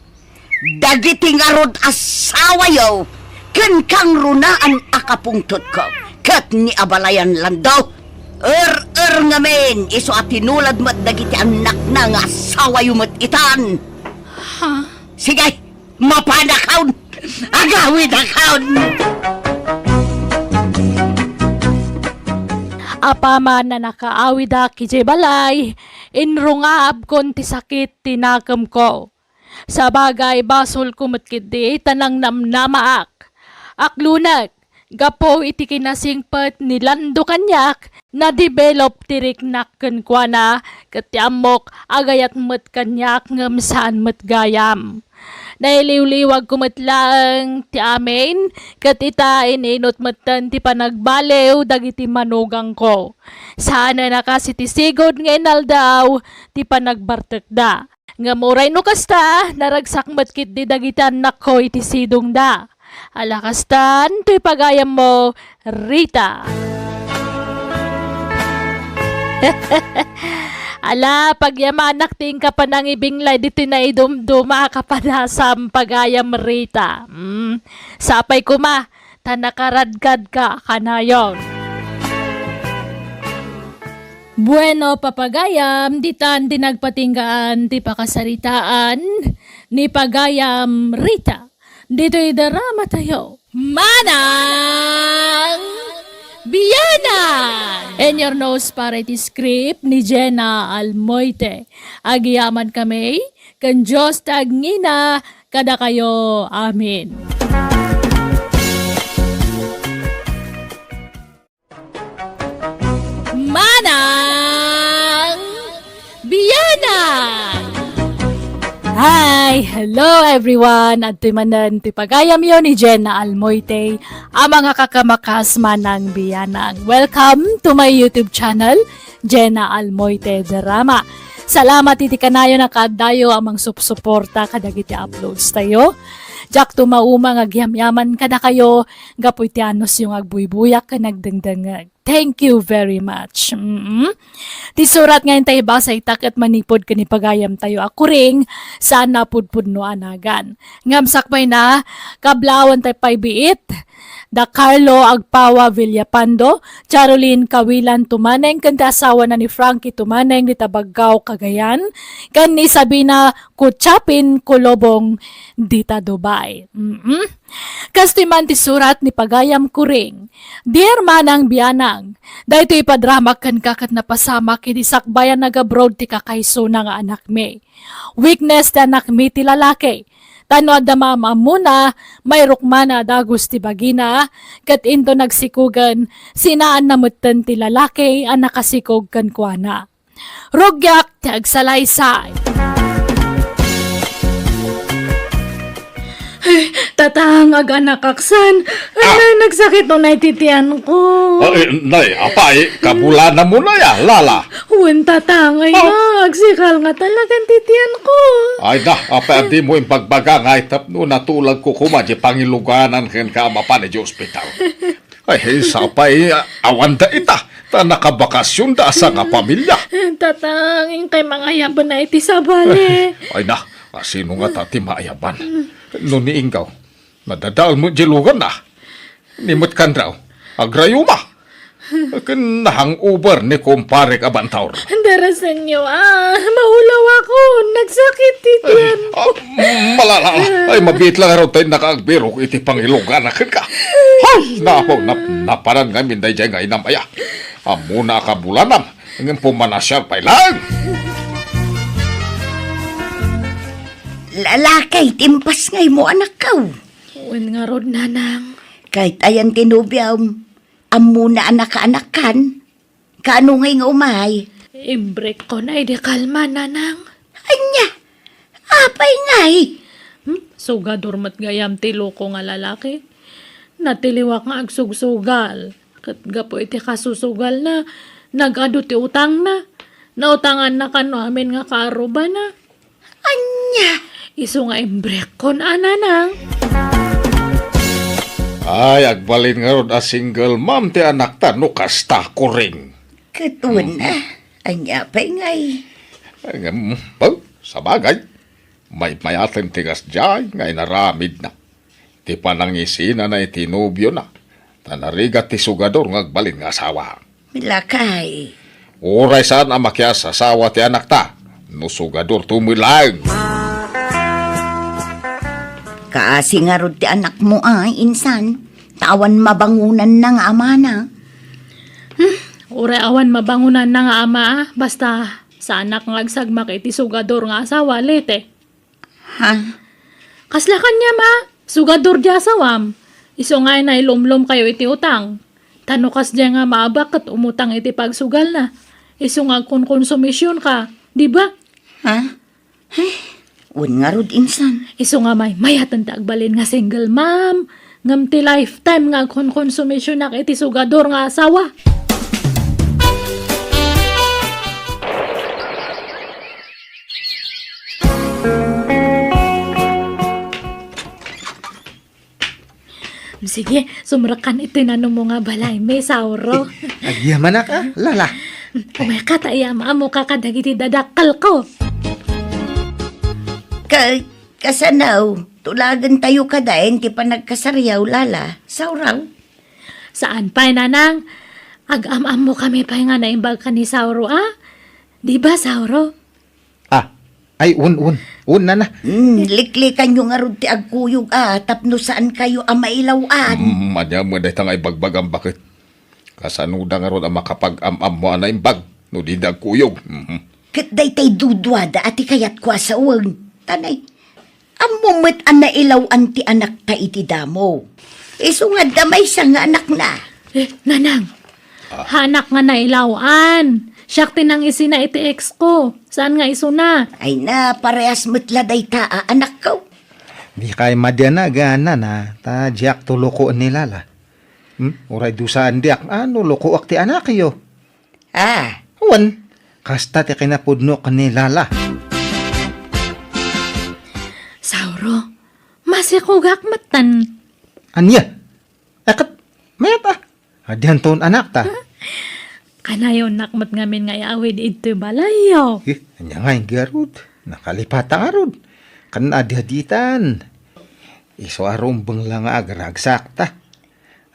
Dagiti ngarud asawayo ken kangrunaan a kapungtotko ket ni abalayan Lando. Er-er ngamin, isu a tinulad met dagiti annakna nga asawayo met itan. Ha? Sige, mapanakon! Agawidakon! Apaman a nakaawidak idiay balay, inrungabkon ti sakit ti nakemko. Sabagay, basolko met ketdi ta nangnamnamaak. Aklunek, gapu iti kinasingpet ni Lando kaniak, na-develop ti riknak kenkuana, ket ti ammok, agayat met kaniak ngem saan met gayam. Nailiwliwagko met laeng ti amin, ket ita, in-inut metten ti panagbaliw dagiti manugangko. Saanen a kas iti sigud nga inaldaw ti panagbartekda. Ngem uray no kasta, naragsak met ketdi dagiti annakko iti sidongda. Ala kastan, toy pagayammo, Rita. Ala, pagyamanak ti inka panangibinglay ditoy naidumduma a kapadasam, pagayam Rita. Mm, sapay koma, ta nakaradkadka kanayon. Bueno, papagayam, ditan ti nagpatinggaan ti pakasaritaan ni pagayam Rita. Ditoy drama tayo. Manang Bianang! In your nose para iti script ni Jenna Almoite. Agiyaman kami, ken Dios ti agngina kadakayo. Amen. Manang Bianang! Hi! Hello, everyone! Adtoy manen ti pagayamyo ni Jenna Almoite, a mga kakamakas, Manang Bianang. Welcome to my YouTube channel, Jenna Almoite Drama. Salamat iti kanayon a kaaddayo a mangsupsuporta kadagiti uploads tayo. Diak tumauma nga agyamyaman kadakayo gapu iti anusyo nga agbuybuyak ken agdengdengngeg. Thank you very much. Mm-mm. Ti surat nga intay ibasa ita ket manipud ken ni pagayam tayo a kuring, saan napudpudno a nagan. Ngem sakbay na, kablawan tay pay biit, da Carlo Agpawa Villapando, Charolyn Kawilan Tumaneng, ken ti asawana ni Frankie Tumaneng, dita Baggao, Cagayan, ken ni Sabina Kuchapin Kulobong, dita Dubai. Mm-mm. Kastoy man ti surat ni pagayam kuring. Dear Manang Bianang, daytoy ipadramak kenka ket napasamak idi sakbay a nag-abroad ti kakaysona nga anakmi. Weakness ti anakmi ti lalaki. Ta no adda maam-ammona, mairukmana a dagus ti bagina, ket into nagsikogen, sinaanna metten ti lalaki a nakasikog kenkuana. Rugiak ti agsalaysay. Ay, tatang, aganakaksan. Ah. Ay, nagsakit unay ti tiyanko. Ah, eh, nay, apay, kabulanamon aya, lala. Wen, tatang, ay Ah. na, agsikal nga talagan ti tiyanko. Ay na, apay, a dimo impagbaga nga ay tapno natulagko koma di pangiluganan kenka a mapan iti ospital. Ay, sapay, a-, awan dayta, ta nakabakasyonda a sangapamilia. Tatang, inkay mangayaben a iti sabali. Ay na, a, sino ngata ti maayaban? No ni Inggaw, nadadael met di luganna. Ni met kanraw, agrayuma. Ken na-hangover ni kumparek a bantaur. Darasenyo, a, maulawakon, nagsakit ti tiyan. Ah, malala, ay, mabiit la ngarud tay naka agbirok iti pangiluganak kenka. Hay, napo, nap-, napanan ngamin daydiay nga inam aya. Ammona a kabulanam, ngem pumanasiar pay laeng. Lalaki ti impasngaymo, anakko. Wen ngarud, nanang. Kayat ayan ti nobiom, ammona a nakaanakkan? Kaano ngay nga umay? Imbrekkon a idi kalman, nanang. Ania? Apay ngay? Hmm? Sugador met gayam ti loko nga lalaki. Natiliwak nga agsugsugal. Ket gapu iti kasusugalna, nag-adu ti utangna. Nautanganna kano amin nga kaarrubana. Ania? Isu nga imbrekkon a, nanang. Ay, agbalin ngarud a single mom ti anakta no kasta, kuring. Ket wen, Mm. a, ania pay ngay? Ngem, well, sabagay, maymayaten ti kasdiay nga inaramidna. Ti panangisinana iti nobiona, ta narigat ti sugador nga agbalin nga asawa. Lakay. Uray saan a makias-asawa ti anakta, no sugadorto met laeng. Kaasi ngarud ti anakmo, ay, insan, ta awan mabangonanna nga amana. Hmm, Uray awan mabangonanna nga ama, a, basta saanak nga agsagmak iti sugador nga asawa, Lete. Ha? Kasla kaniam a, sugador di asawam. Isu nga nailumlom kayo iti utang. Ta no kasdiay nga maabak ket umutang iti pagsugalna. Isu nga agkonkonsumision ka, di ba? Ha? Ay, wen ngarud insan. Isu nga maymayaten ti agbalin nga single mom, ngem ti lifetime nga agkonkonsumisionak iti sugador nga asawa. Sige, sumrekkan iti nanumo nga balay, Miss Auro. Agyamanak, a, Lala. Umay ka ta iyam-ammoka kadagiti dadakkelko. Ka-, kasano, tulagentayo kadi ti panagkasariaw, Lala, Sauraw? Saan pay, Nanang. Agam-ammokami pay nga naimbag ken ni Sauro, a? Di ba, Sauro? Ah, ay, wen, wen. Wen, Nana. Hmm, liklikanyo ngarud ti agkuyog, a, tapno saankayo a mailaw-an. Hmm, ania met dayta nga ibagbagam, baket? Kasanoda ngarud a makapag-am-ammo a naimbag no dida agkuyog? Mhm. Ket daytay duduada a ti kayatko a sawen. Tanay, ammo met a nailaw-an ti anakta iti damo. Isu nga adda maysa nga anakna. Eh, Nanang, haanak nga nailaw-an. Siak ti nangisina iti ex ko. Saan nga isuna? Ay na, parehas met la dayta a anakko. Dikay madianagan, Nana, ta diak to lokoen ni Lala. Hmm? Uray dusaen diak, a, no lokoak ti anakyo. Ah. Wen, kasta ti kinapudnok ni Lala. Sauro, masikogak metten. Ania? Akat, mayat a. Adianton anakta. Kanayonnak met ngamin nga iawid idtoy balayyo. Eh, ania nga ngarud? Nakalipata ngarud. Kan adi-aditan. Isu a rumbeng la nga agragsakta.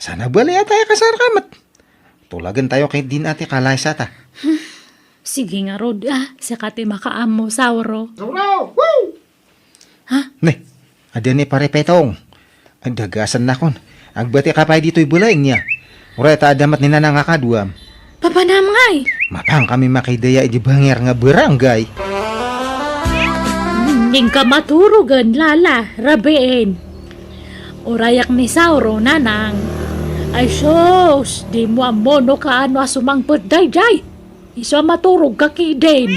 Saan a bali a tayo kasarkamet. Tulagentayo ket din a ti kalaysata. Sige ngarud, a, sika ti makaammo, Sauro. Sauro! Woo! Ha? Ne, adi ni Pare Petong. Ay, dagasannakon. Agbatika pay ditoy balay niya. Uray ta adda met ni Nanang a kaduam. Papanam ngay? Mapang kami makidaya idi banger nga barangay. Inka maturogen, Lala, rabiin. Urayak ni Sauro, Nanang. Ay sus, dimo ammo no kaano a sumangpet daydiay. Isu a maturogka kidin.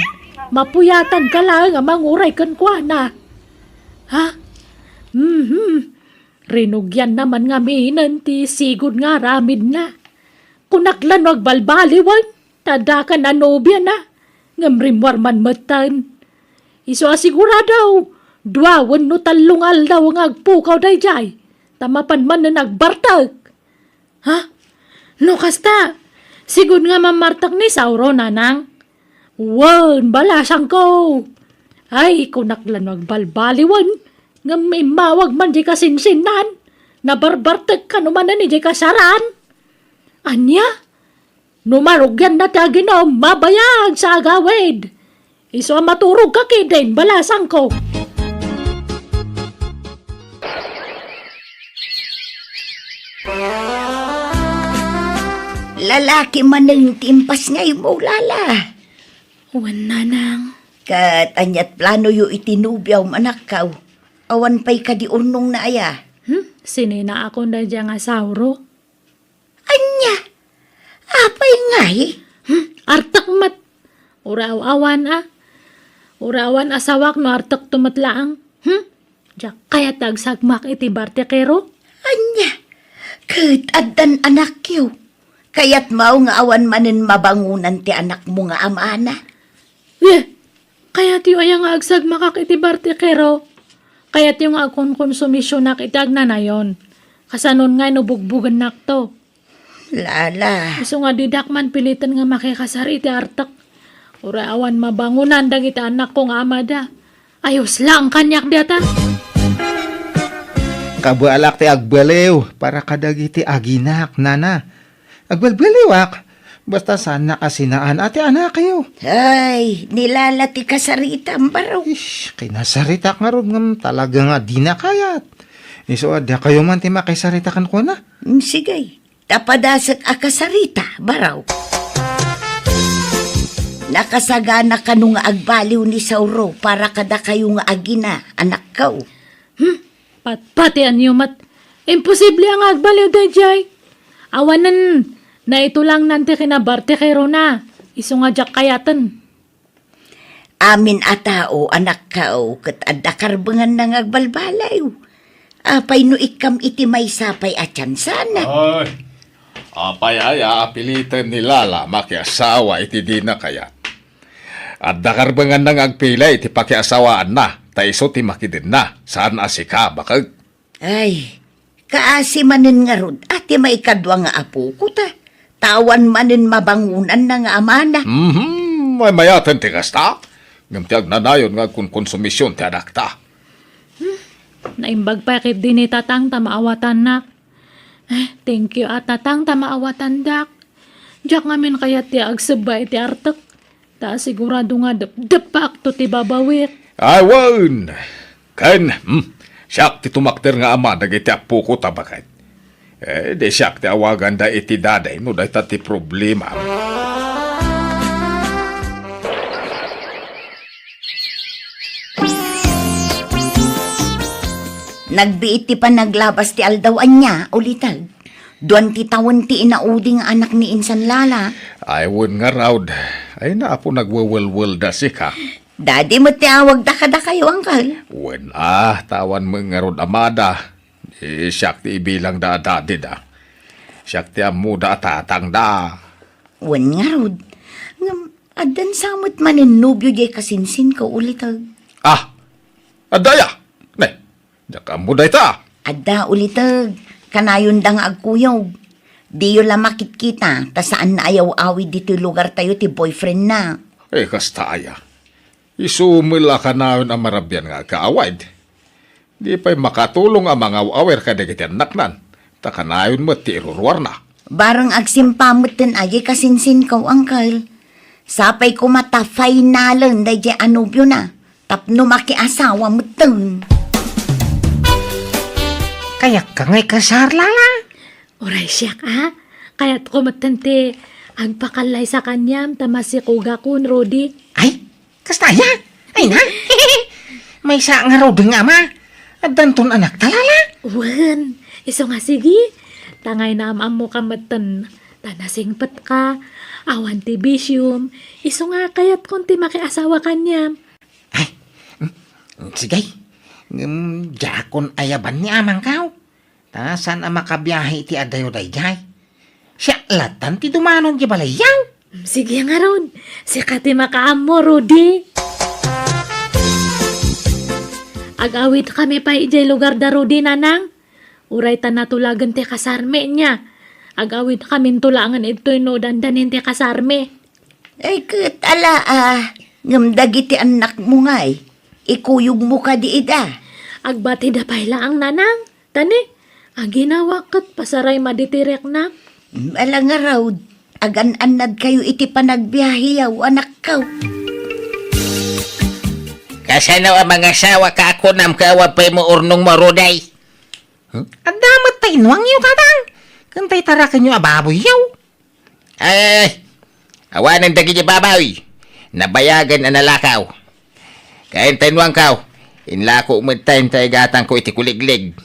Mapuyatanka laeng a manguray kenkuana. Ha? Mhm. Rinugianna man ngaminen ti sigud nga aramidna. Kunak la no agbalbaliwen, ta adda kan a nobiana, ngem rimmuar man metten. Isu a sigurado, dua wenno tallo nga aldaw nga agpukaw daydiay, ta mapan manen agbartek. Ha? No kasta, sigud nga mammartek ni Sauro, Nanang? Wen, balasangko. Ay, kunak la no agbalbaliwen, ngem immawag man diay kasinsinnan. Nabarbartek kano manen idiay kasaraan. Ania? No marugianna ti aginom, mabayag sa agawid. Isu a maturogka kidin, balasangko. Lalaki manen ti impasngaymo, Lala. Wen, Nanang. Ket ania ti planoyo iti nobiam, anakko? Awan pay kadi urnongna aya? Hmm? Sininaakon daydiay nga Sauro. Ania? Apay ngay? Hmm, artek met. Uray awan a. Uray awan asawak no artekto met laeng. Hmm? Diak kayat ti agsagmak iti bartekero? Ania? Ket addan anakyo. Kayatmo nga awan manen mabangonan ti anakmo nga amana? Eh, kayatyo aya nga agsagmakak iti bartekero? Kayatyo nga agkonkonsumisionak iti agnanayon? Kasanon ngay no bugbugennakto? Lala. Isu nga didak man piliten nga makikasar iti artek. Uray awan mabangonan dagiti anakko nga amada. Ayos lang kaniak dayta. Kabalak ti agbaliw para kadagiti aginak, Nana. Agbalbaliwak, basta saannak a sinaan a ti anakyo. Ay, ni Lala ti kasaritam, baro. Ish, kinasaritak ngarud ngem talaga nga dina kayat. Isu a dakayo man ti makisarita kenkuana. Mm, sige. Ta padasek a kasarita, baro. Nakasagana kano nga agbaliw ni Sauro para kadakayo nga agina, anakko. Hmm? Patpatianyo met. Imposible a nga agbaliw daydiay. Awanen, naitulangnan ti kinabar ti kirona. Isu nga diak kayaten. Amin a tao, anakko, ket adda karbenganna nga agbalbaliw. Apay no ikkam iti maysa pay a tiansa? Ay, apay aya a piliten ni Lala makiasawa iti dina kayat? Adda karbenganna nga agpili iti pakiasawaanna, ta isu ti makidenna, saan a sika, baket. Ay, kaasi manen ngarud a ti maikadua nga apoko ta, ta awan manen mabangonanna nga amana. Mhm, maymayaten ti kasta. Ngem ti agnanayon nga agkonkonsumision ti anakta. Hmm, naimbag pay ketdi ni Tatang ta maawatannak. Eh, thank you a Tatang ta maawatandak. Diak ngamin kayat ti agsebba iti artek. Ta sigurado nga depdepakto ti babawik. Ay, wen! Ken, hmm, siak ti tumakder nga ama dagiti apoko ta baket. Eh, di siak ti awaganda iti daday no dayta ti problema. Nagbiit ti panaglabas ti aldaw ania, uliteg. Duan ti tawen ti inaudi nga anak ni insan Lala. Ay, wen ngarud. Ay, naapo nagwewelwelda sika. Daddy met ti awagda kadakayo, uncle. Wen, ah, ta awan met ngarud amada. Di siak ti ibilangda a daddy da. Siak ti ammoda a tatangda. Wen ngarud. Ngem, addan sa met manen nobio diay kasinsinko, uliteg. Ah! Adda aya? Ne, diak ammo dayta. Adda, uliteg. Kanayonda nga agkuyog. Diyo la makitkita, ta saan a yaw-awid ditoy lugartayo ti boyfriendna. Eh, kasta aya. Isu met la kanayon a marabian nga agkaawid. Di pay makatulong a mangaw-awir kadagiti annaknan, ta kanayon met ti iruruarna. Bareng agsimpa metten a diay kasinsinko, uncle. Sapay koma ta finalen daydiay a nobiona, tapno makiasawa metten. Kayatko nga ikasar, Lala. Uray siak, a. Kayatko metten ti agpakallaysa kaniam ta masikogakon, Rudy. Ay, kasta aya? Ay na? Maysa ngaruden nga ama. Addanton anakta, Lala? Wen, isu nga sige. Tangay naam-ammoka metten. Ta nasingpetka. Awan ti bisiom. Isu nga kayatkon ti makiasawa kaniam. Ay, mm, sige. Ngem, diakon ayaban ni amangko. Ta saan a makabiahe iti adayo daydiay. Siak lattan ti dumanon ti balayyo. Sige ngarud, sika ti makaammo, Rudy. Ag-awitkami pay idiay lugar da Rudy, Nanang. Uray ta natulagen ti kasarmi nia. Ag-awitkami tulangen idtoy no dandanin ti kasarmi. Ay, ket ala, a, ngem dagiti annakmo ngay, ikuyogmo kadi ida? Agbatida pay laeng, Nanang. Ta ni, aginawak ket pasaray maditirekna. Ala ngarud, agan-annadkayo iti panagbiaheyo, anakko. Kasano a mangasawa ka a kunam ket awan pay mo urnongmo, Rudy? Hmm? Adda met ta inuangyo, Tatang. Ken tay tarakenyo a baboyyo. Ay, awanen dagiti baboy. Nabayagen a nalakaw. Ken ta inuangko, inlako met ta igatangko iti kuliglig.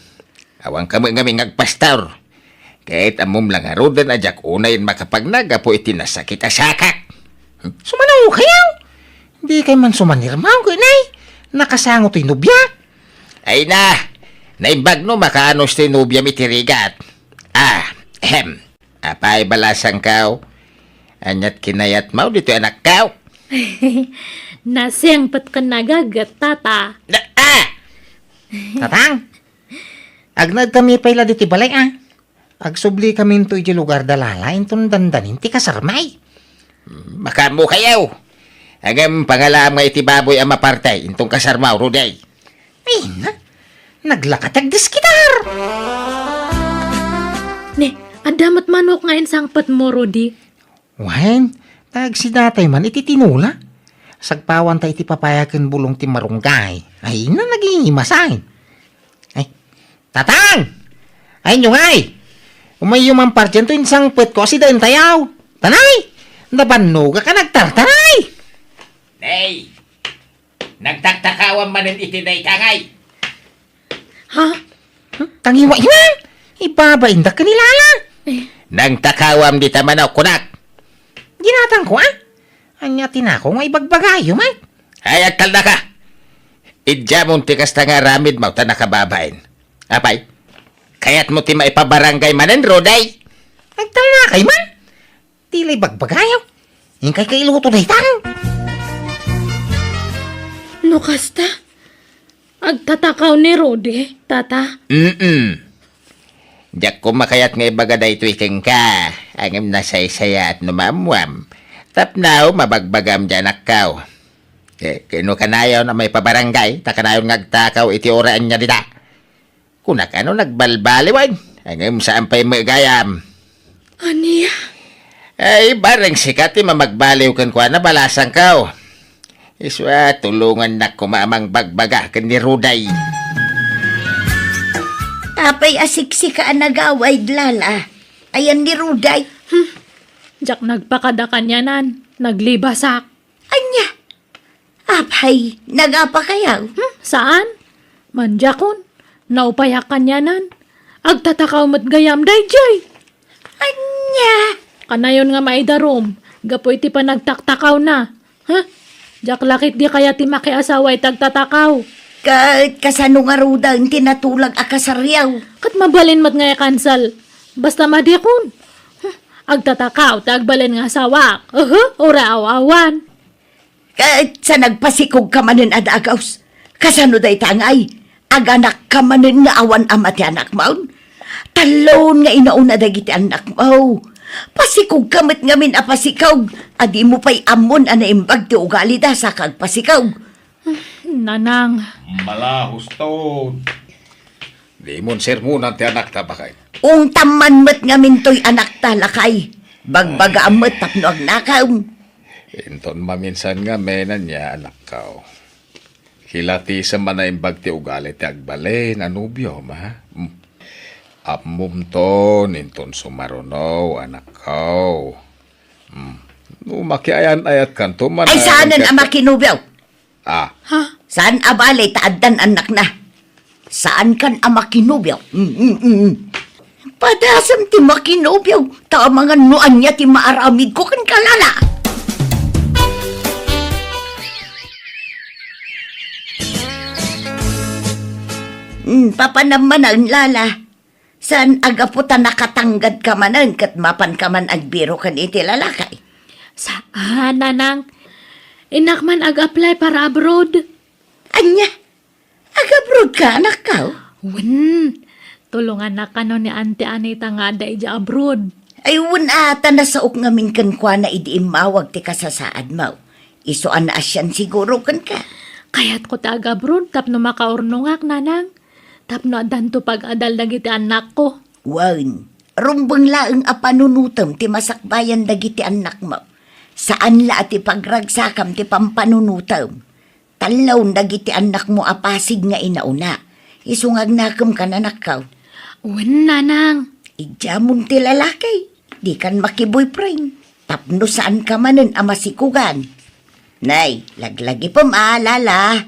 Awanka met ngamin nga agpastor. Ket ammom la ngaruden a diak unayen makapagna gapu iti nasakit a sakak. Sumano kayo? Di kay man sumanirmaw, ken ay, nakasango toy nobia. Ay na, naimbag no makaanus toy nobiam iti rigat. Ah, ahem. Apay balasangko? Aniat kinayatmo ditoy anakko? Nasingpet ken nagaget, tata. Na, ah! Tatang, agnaed kami pay la ditoy balay, a. Agsubli kaminto iti lugar da Lala inton dandanin ti kasarmi. Makaammo kayo. Ngem pangalaam nga iti baboy a maparti inton kasarmo, Rudy. Ay na, naglaka ti agdiskitar. Ne, adda met manok nga insangpetmo, Rudy? Wen, ta agsidatay man iti tinola. Sagpawanta iti papaya ken bulong ti marunggay. Ay na, nagimasaen. Ay, Tatang! Ay, inyo ngay! Umayyo man pardianto, insangpetko a sidaentayo. Tanay! Nabannogak a nagtartaray! Hey! Nagtaktakawam manen iti dayta ngay. Ha? Hmm? Tangiwa inan! Ibabainda ken ni Lala! Eh. Nagtakawam dita manok, kunak! Ginatangko, a? Ania ti nako nga ibagbagayo man? Ay, agtalnaka! Idiamon ti kasta nga aramidmo ta nakababain. Apay, kayatmo ti maipabarangay manen, Ruday? Agtalnakay man? Ti la ibagbagayo. Inkay kailuto daytan. No kasta, agtatakaw ni Rudy, tata. Mm-mm. Diak koma kayat nga ibaga daytoy kenka, ngem nasaysayaat no maammuam. Tapno mabagbagam diay anakko. Eh, ket no kanayon a maipabarangay, ta kanayon nga agtakaw iti ura ania dita. Kunak a no nagbalbaliwen, ngem saan pay met gayam. Ania? Ay, bareng sika ti mamagbaliw kenkuana, balasangko. Isu a, tulongannak koma a mangbagbaga ken ni Ruday. Apay a siksika a nagawid, Lala? Ayan ni Ruday? Hmm. Diak nagpakada kanianan, naglibasak. Ania? Apay, nagapakayaw? Hmm, saan? Mandiakon, naupayak kanianan. Agtatakaw met gayam daydiay. Ania? Kanayon nga maidarum, gapu iti panagtaktakawna. Ha? Diak la ketdi kayat ti makiasawa iti agtatakaw. Ket kasano ngaruden ti natulag a kasariaw? Ket mabalin met nga i-cancel. Basta madiakon. Huh, agtatakaw ti agbalin nga asawak. Uhu, uray aw-awan. Ket sa nagpasikogka manen a dagus, kasano dayta ngay? Aganakka manen nga awan ama ti anakmon? Talon nga inauna dagiti annakmo. Pasikogka met ngamin a pasikog, a dimo pay ammon a naimbag ti ugalida sa kagpasikog. Nanang. Malahuston. Dimon sermonan ti anakta, baket. Ungtam man met ngamin toy anakta, lakay. Bagbagaam met tapno agnakam. Inton maminsan ngamin ania, anakko. Kilatisem a naimbag ti ugali ti agbalin a nobiom, ha? Hmm. Ammomton inton sumaruno, anakko. Hmm. No makiayan-ayatkanto man. Ay, saanen a ket- makinobio. Ah. Ha? Saan a bale ta addan annakna? Saankan a makinobio? Mm, mm, mm. Padasem ti makinobio, ta amangan no ania ti maaramidko kenka, Lala. Mm, papanam manen, Lala. Saan a gapu ta nakatanggadka manen ket mapanka man agbiro ken iti lalaki? Saan, Nanang. Innak man ag-apply para abroad. Ania? Ag-abroad ka, anakko? Wen. Tulongannak kano ni Auntie Anita nga adda idiay abroad. Ay, wen a, ta nasaok ngamin kenkuana idi immawag ti kasasaadmo. Isu a naasian siguro kenka. Kayatko ti ag-abroad tapno makaurnongak, Nanang. Tapno addanto pag-adal dagiti annakko. Wen, rumbeng laeng a panunotem ti masakbayan dagiti annakmo. Saan la a ti pagragsakam ti pampanunotem. Tallon dagiti annakmo a pasig nga inauna. Isu nga agnakemka, anakko. Wen, Nanang. Idiamon ti lalaki. Dikan makiboyfriend. Tapno saanka manen a masikogan. Nay, laglagipem a, Lala.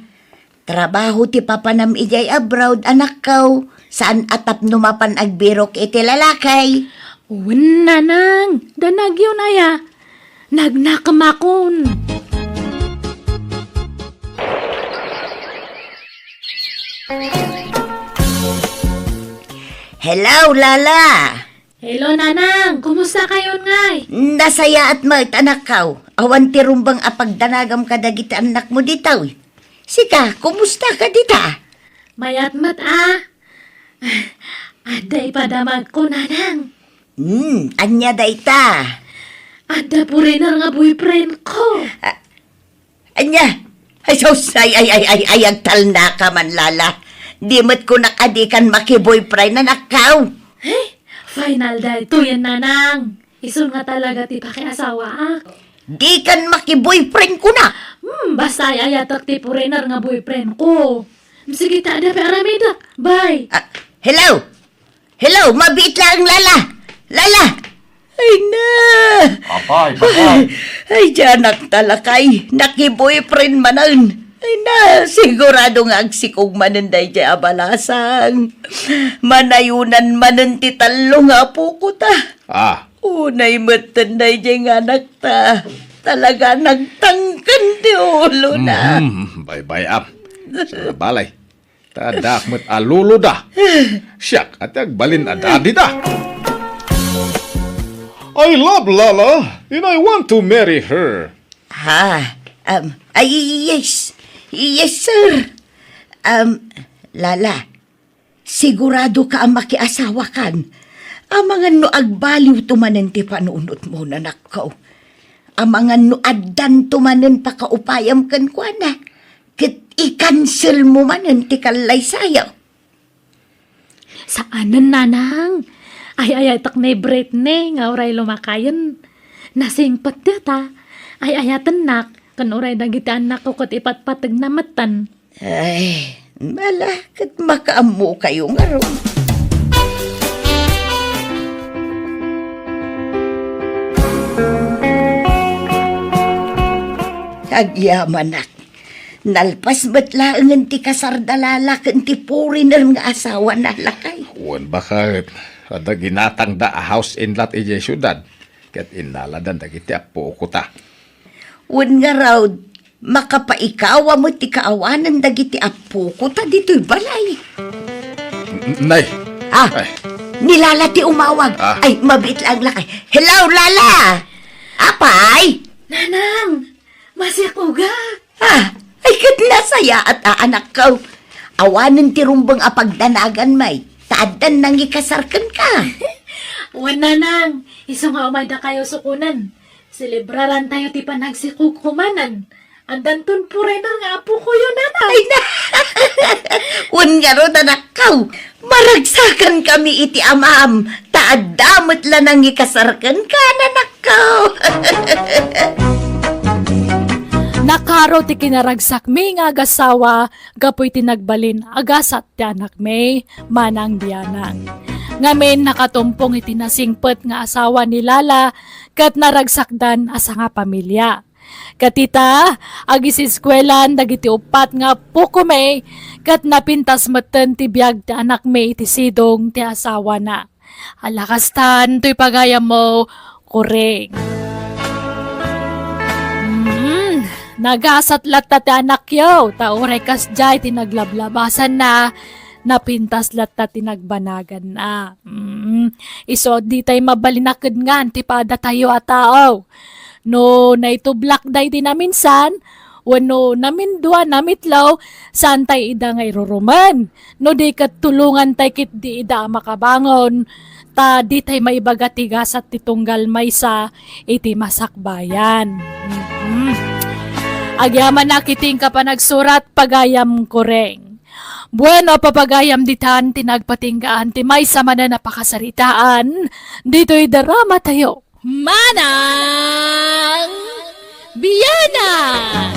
Trabaho ti papanam idiay abroad, anakko. Saan a tapno mapan agbirok iti lalaki. Wen, Nanang. Danagyon aya. Nagnakemakon. Hello, Lala. Hello, Nanang. Kumusta kayon ngay? Nasayaat met, anakko. Awan ti rumbeng a pagdanagam kadagiti annakmo ditoy. Sika, kumusta ka dita? Mayat met a. Adda ipadamagko, Nanang. Hmm, ania dayta? Adda foreigner nga boyfriend ko. Ah, Ania? Ay, sus, ay, ay, ay, ay, ay, agtalnaka man, Lala. Di met kunak a dikan makiboyfriend, anakko. Eh, final daytoyen, Nanang. Isun nga talaga ti pakiasawaak. Dikan makiboyfriend kunak? Hmm, basta ay-ayatek ti foreigner nga boyfriend ko. Sige ta, adda pay aramidek. Bye. Ah, hello? Hello, mabiit laeng, Lala. Lala! Ay na! Apay, apay. Ay, ay, diay anakta lakay. Naki-boyfriend manen. Ay na, sigurado nga agsikog manen daydiay a balasang. Manayonan manen ti tallo nga apokota. Ah. Unay metten daydiay nga anakta. Talaga nagtangken ti ulona. Mhm, baybay-am. Sa balay. Ta addaak met a loloda. Siak, ati agbalin a daddyda. I love Lala, and I want to marry her. Ha? Um, ay, yes. Yes, sir. Um, Lala, sigurado ka a makiasawakan? Amangan no agbaliwto manen ti panunotmo, nanakko. Amangan no addanto manen pakaupayam kenkuana, ket i-cancel mo manen ti kallaysayo. Saanen, nanang. Ay-ayatek ni Britney nga uray lumakayen. Nasingpet dita. Ay-ayatennak, ken uray dagiti annakko ket ipatpategna metten. Ay, ala, ket makaammokayo ngarud. Agyamanak. Nalpas met laengen ti kasarda Lala ken ti foreigner nga asawana, lakay. Wen, baket, adda ginatangda a house and lot idiay siudad, ket innaladan dagiti apokota. Wen ngarud, makapaikawa met ti kaawanan dagiti apokota ditoy balay. N-, nay. Ah, Ay. Ni Lala ti umawag. Ah. Ay, mabiit lang lakay. Hello, Lala! Apay? Nanang, masiakogak. Ah, ay, ket nasayaat a anakko. Awanen ti rumbeng a pagdanagan, may. Ta addan nangikasar kenka. Wen, nanang, isu nga umaydakayo sukonen. Selebrarantayo ti panagsikogko manen. Addanton foreigner nga apokoyo, nanang. Ay na! Wen ngarud, anakko, maragsakan kami iti amam, ta adda met la nangikasar kenka, anakko. Nakaro ti kinaragsakmi nga agasawa gapu iti nagbalin a gasat ti anakmi, Manang Dianang. Ngamin, nakatumpong iti nasingpet nga asawa ni Lala ket naragsakdan a sangapamilia. Ket ita, agiseskuelaan dagiti uppat nga appokomi, ket napintas metten ti biag ti anakmi iti sidong ti asawana. Ala kastan toy pagayammo, Kuring. Mm, nagasat latta ti anakyo, ta uray kasdiay ti naglablabasanna, napintas latta ti nagbanaganna. Mm, isu, ditay mabalin a kedngan ti padatayo a tao. No naitublak daydi naminsan, wenno namindua, namitlo, saantay ida nga irurumen. No di ket tulongantay ketdi ida a makabangon, ta ditay maibaga ti gasat ti tunggal maysa iti masakbayan. Mhm. Agyamanak iti inka panagsurat, pagayam Kuring. Bueno, papagayam ditan ti nagpatinggaan ti maysa manen a pakasaritaan ditoy drama tayo. Manang Bianang!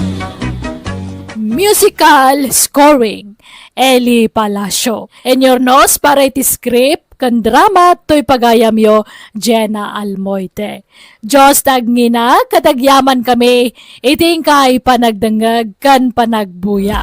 Musical scoring, Eli Palacio. Inurnos para iti script ken drama toy pagayamyo, Jenna Almoite. Dios ti agngina ket agyaman kami iti inkay panagdengngeg ken panagbuya.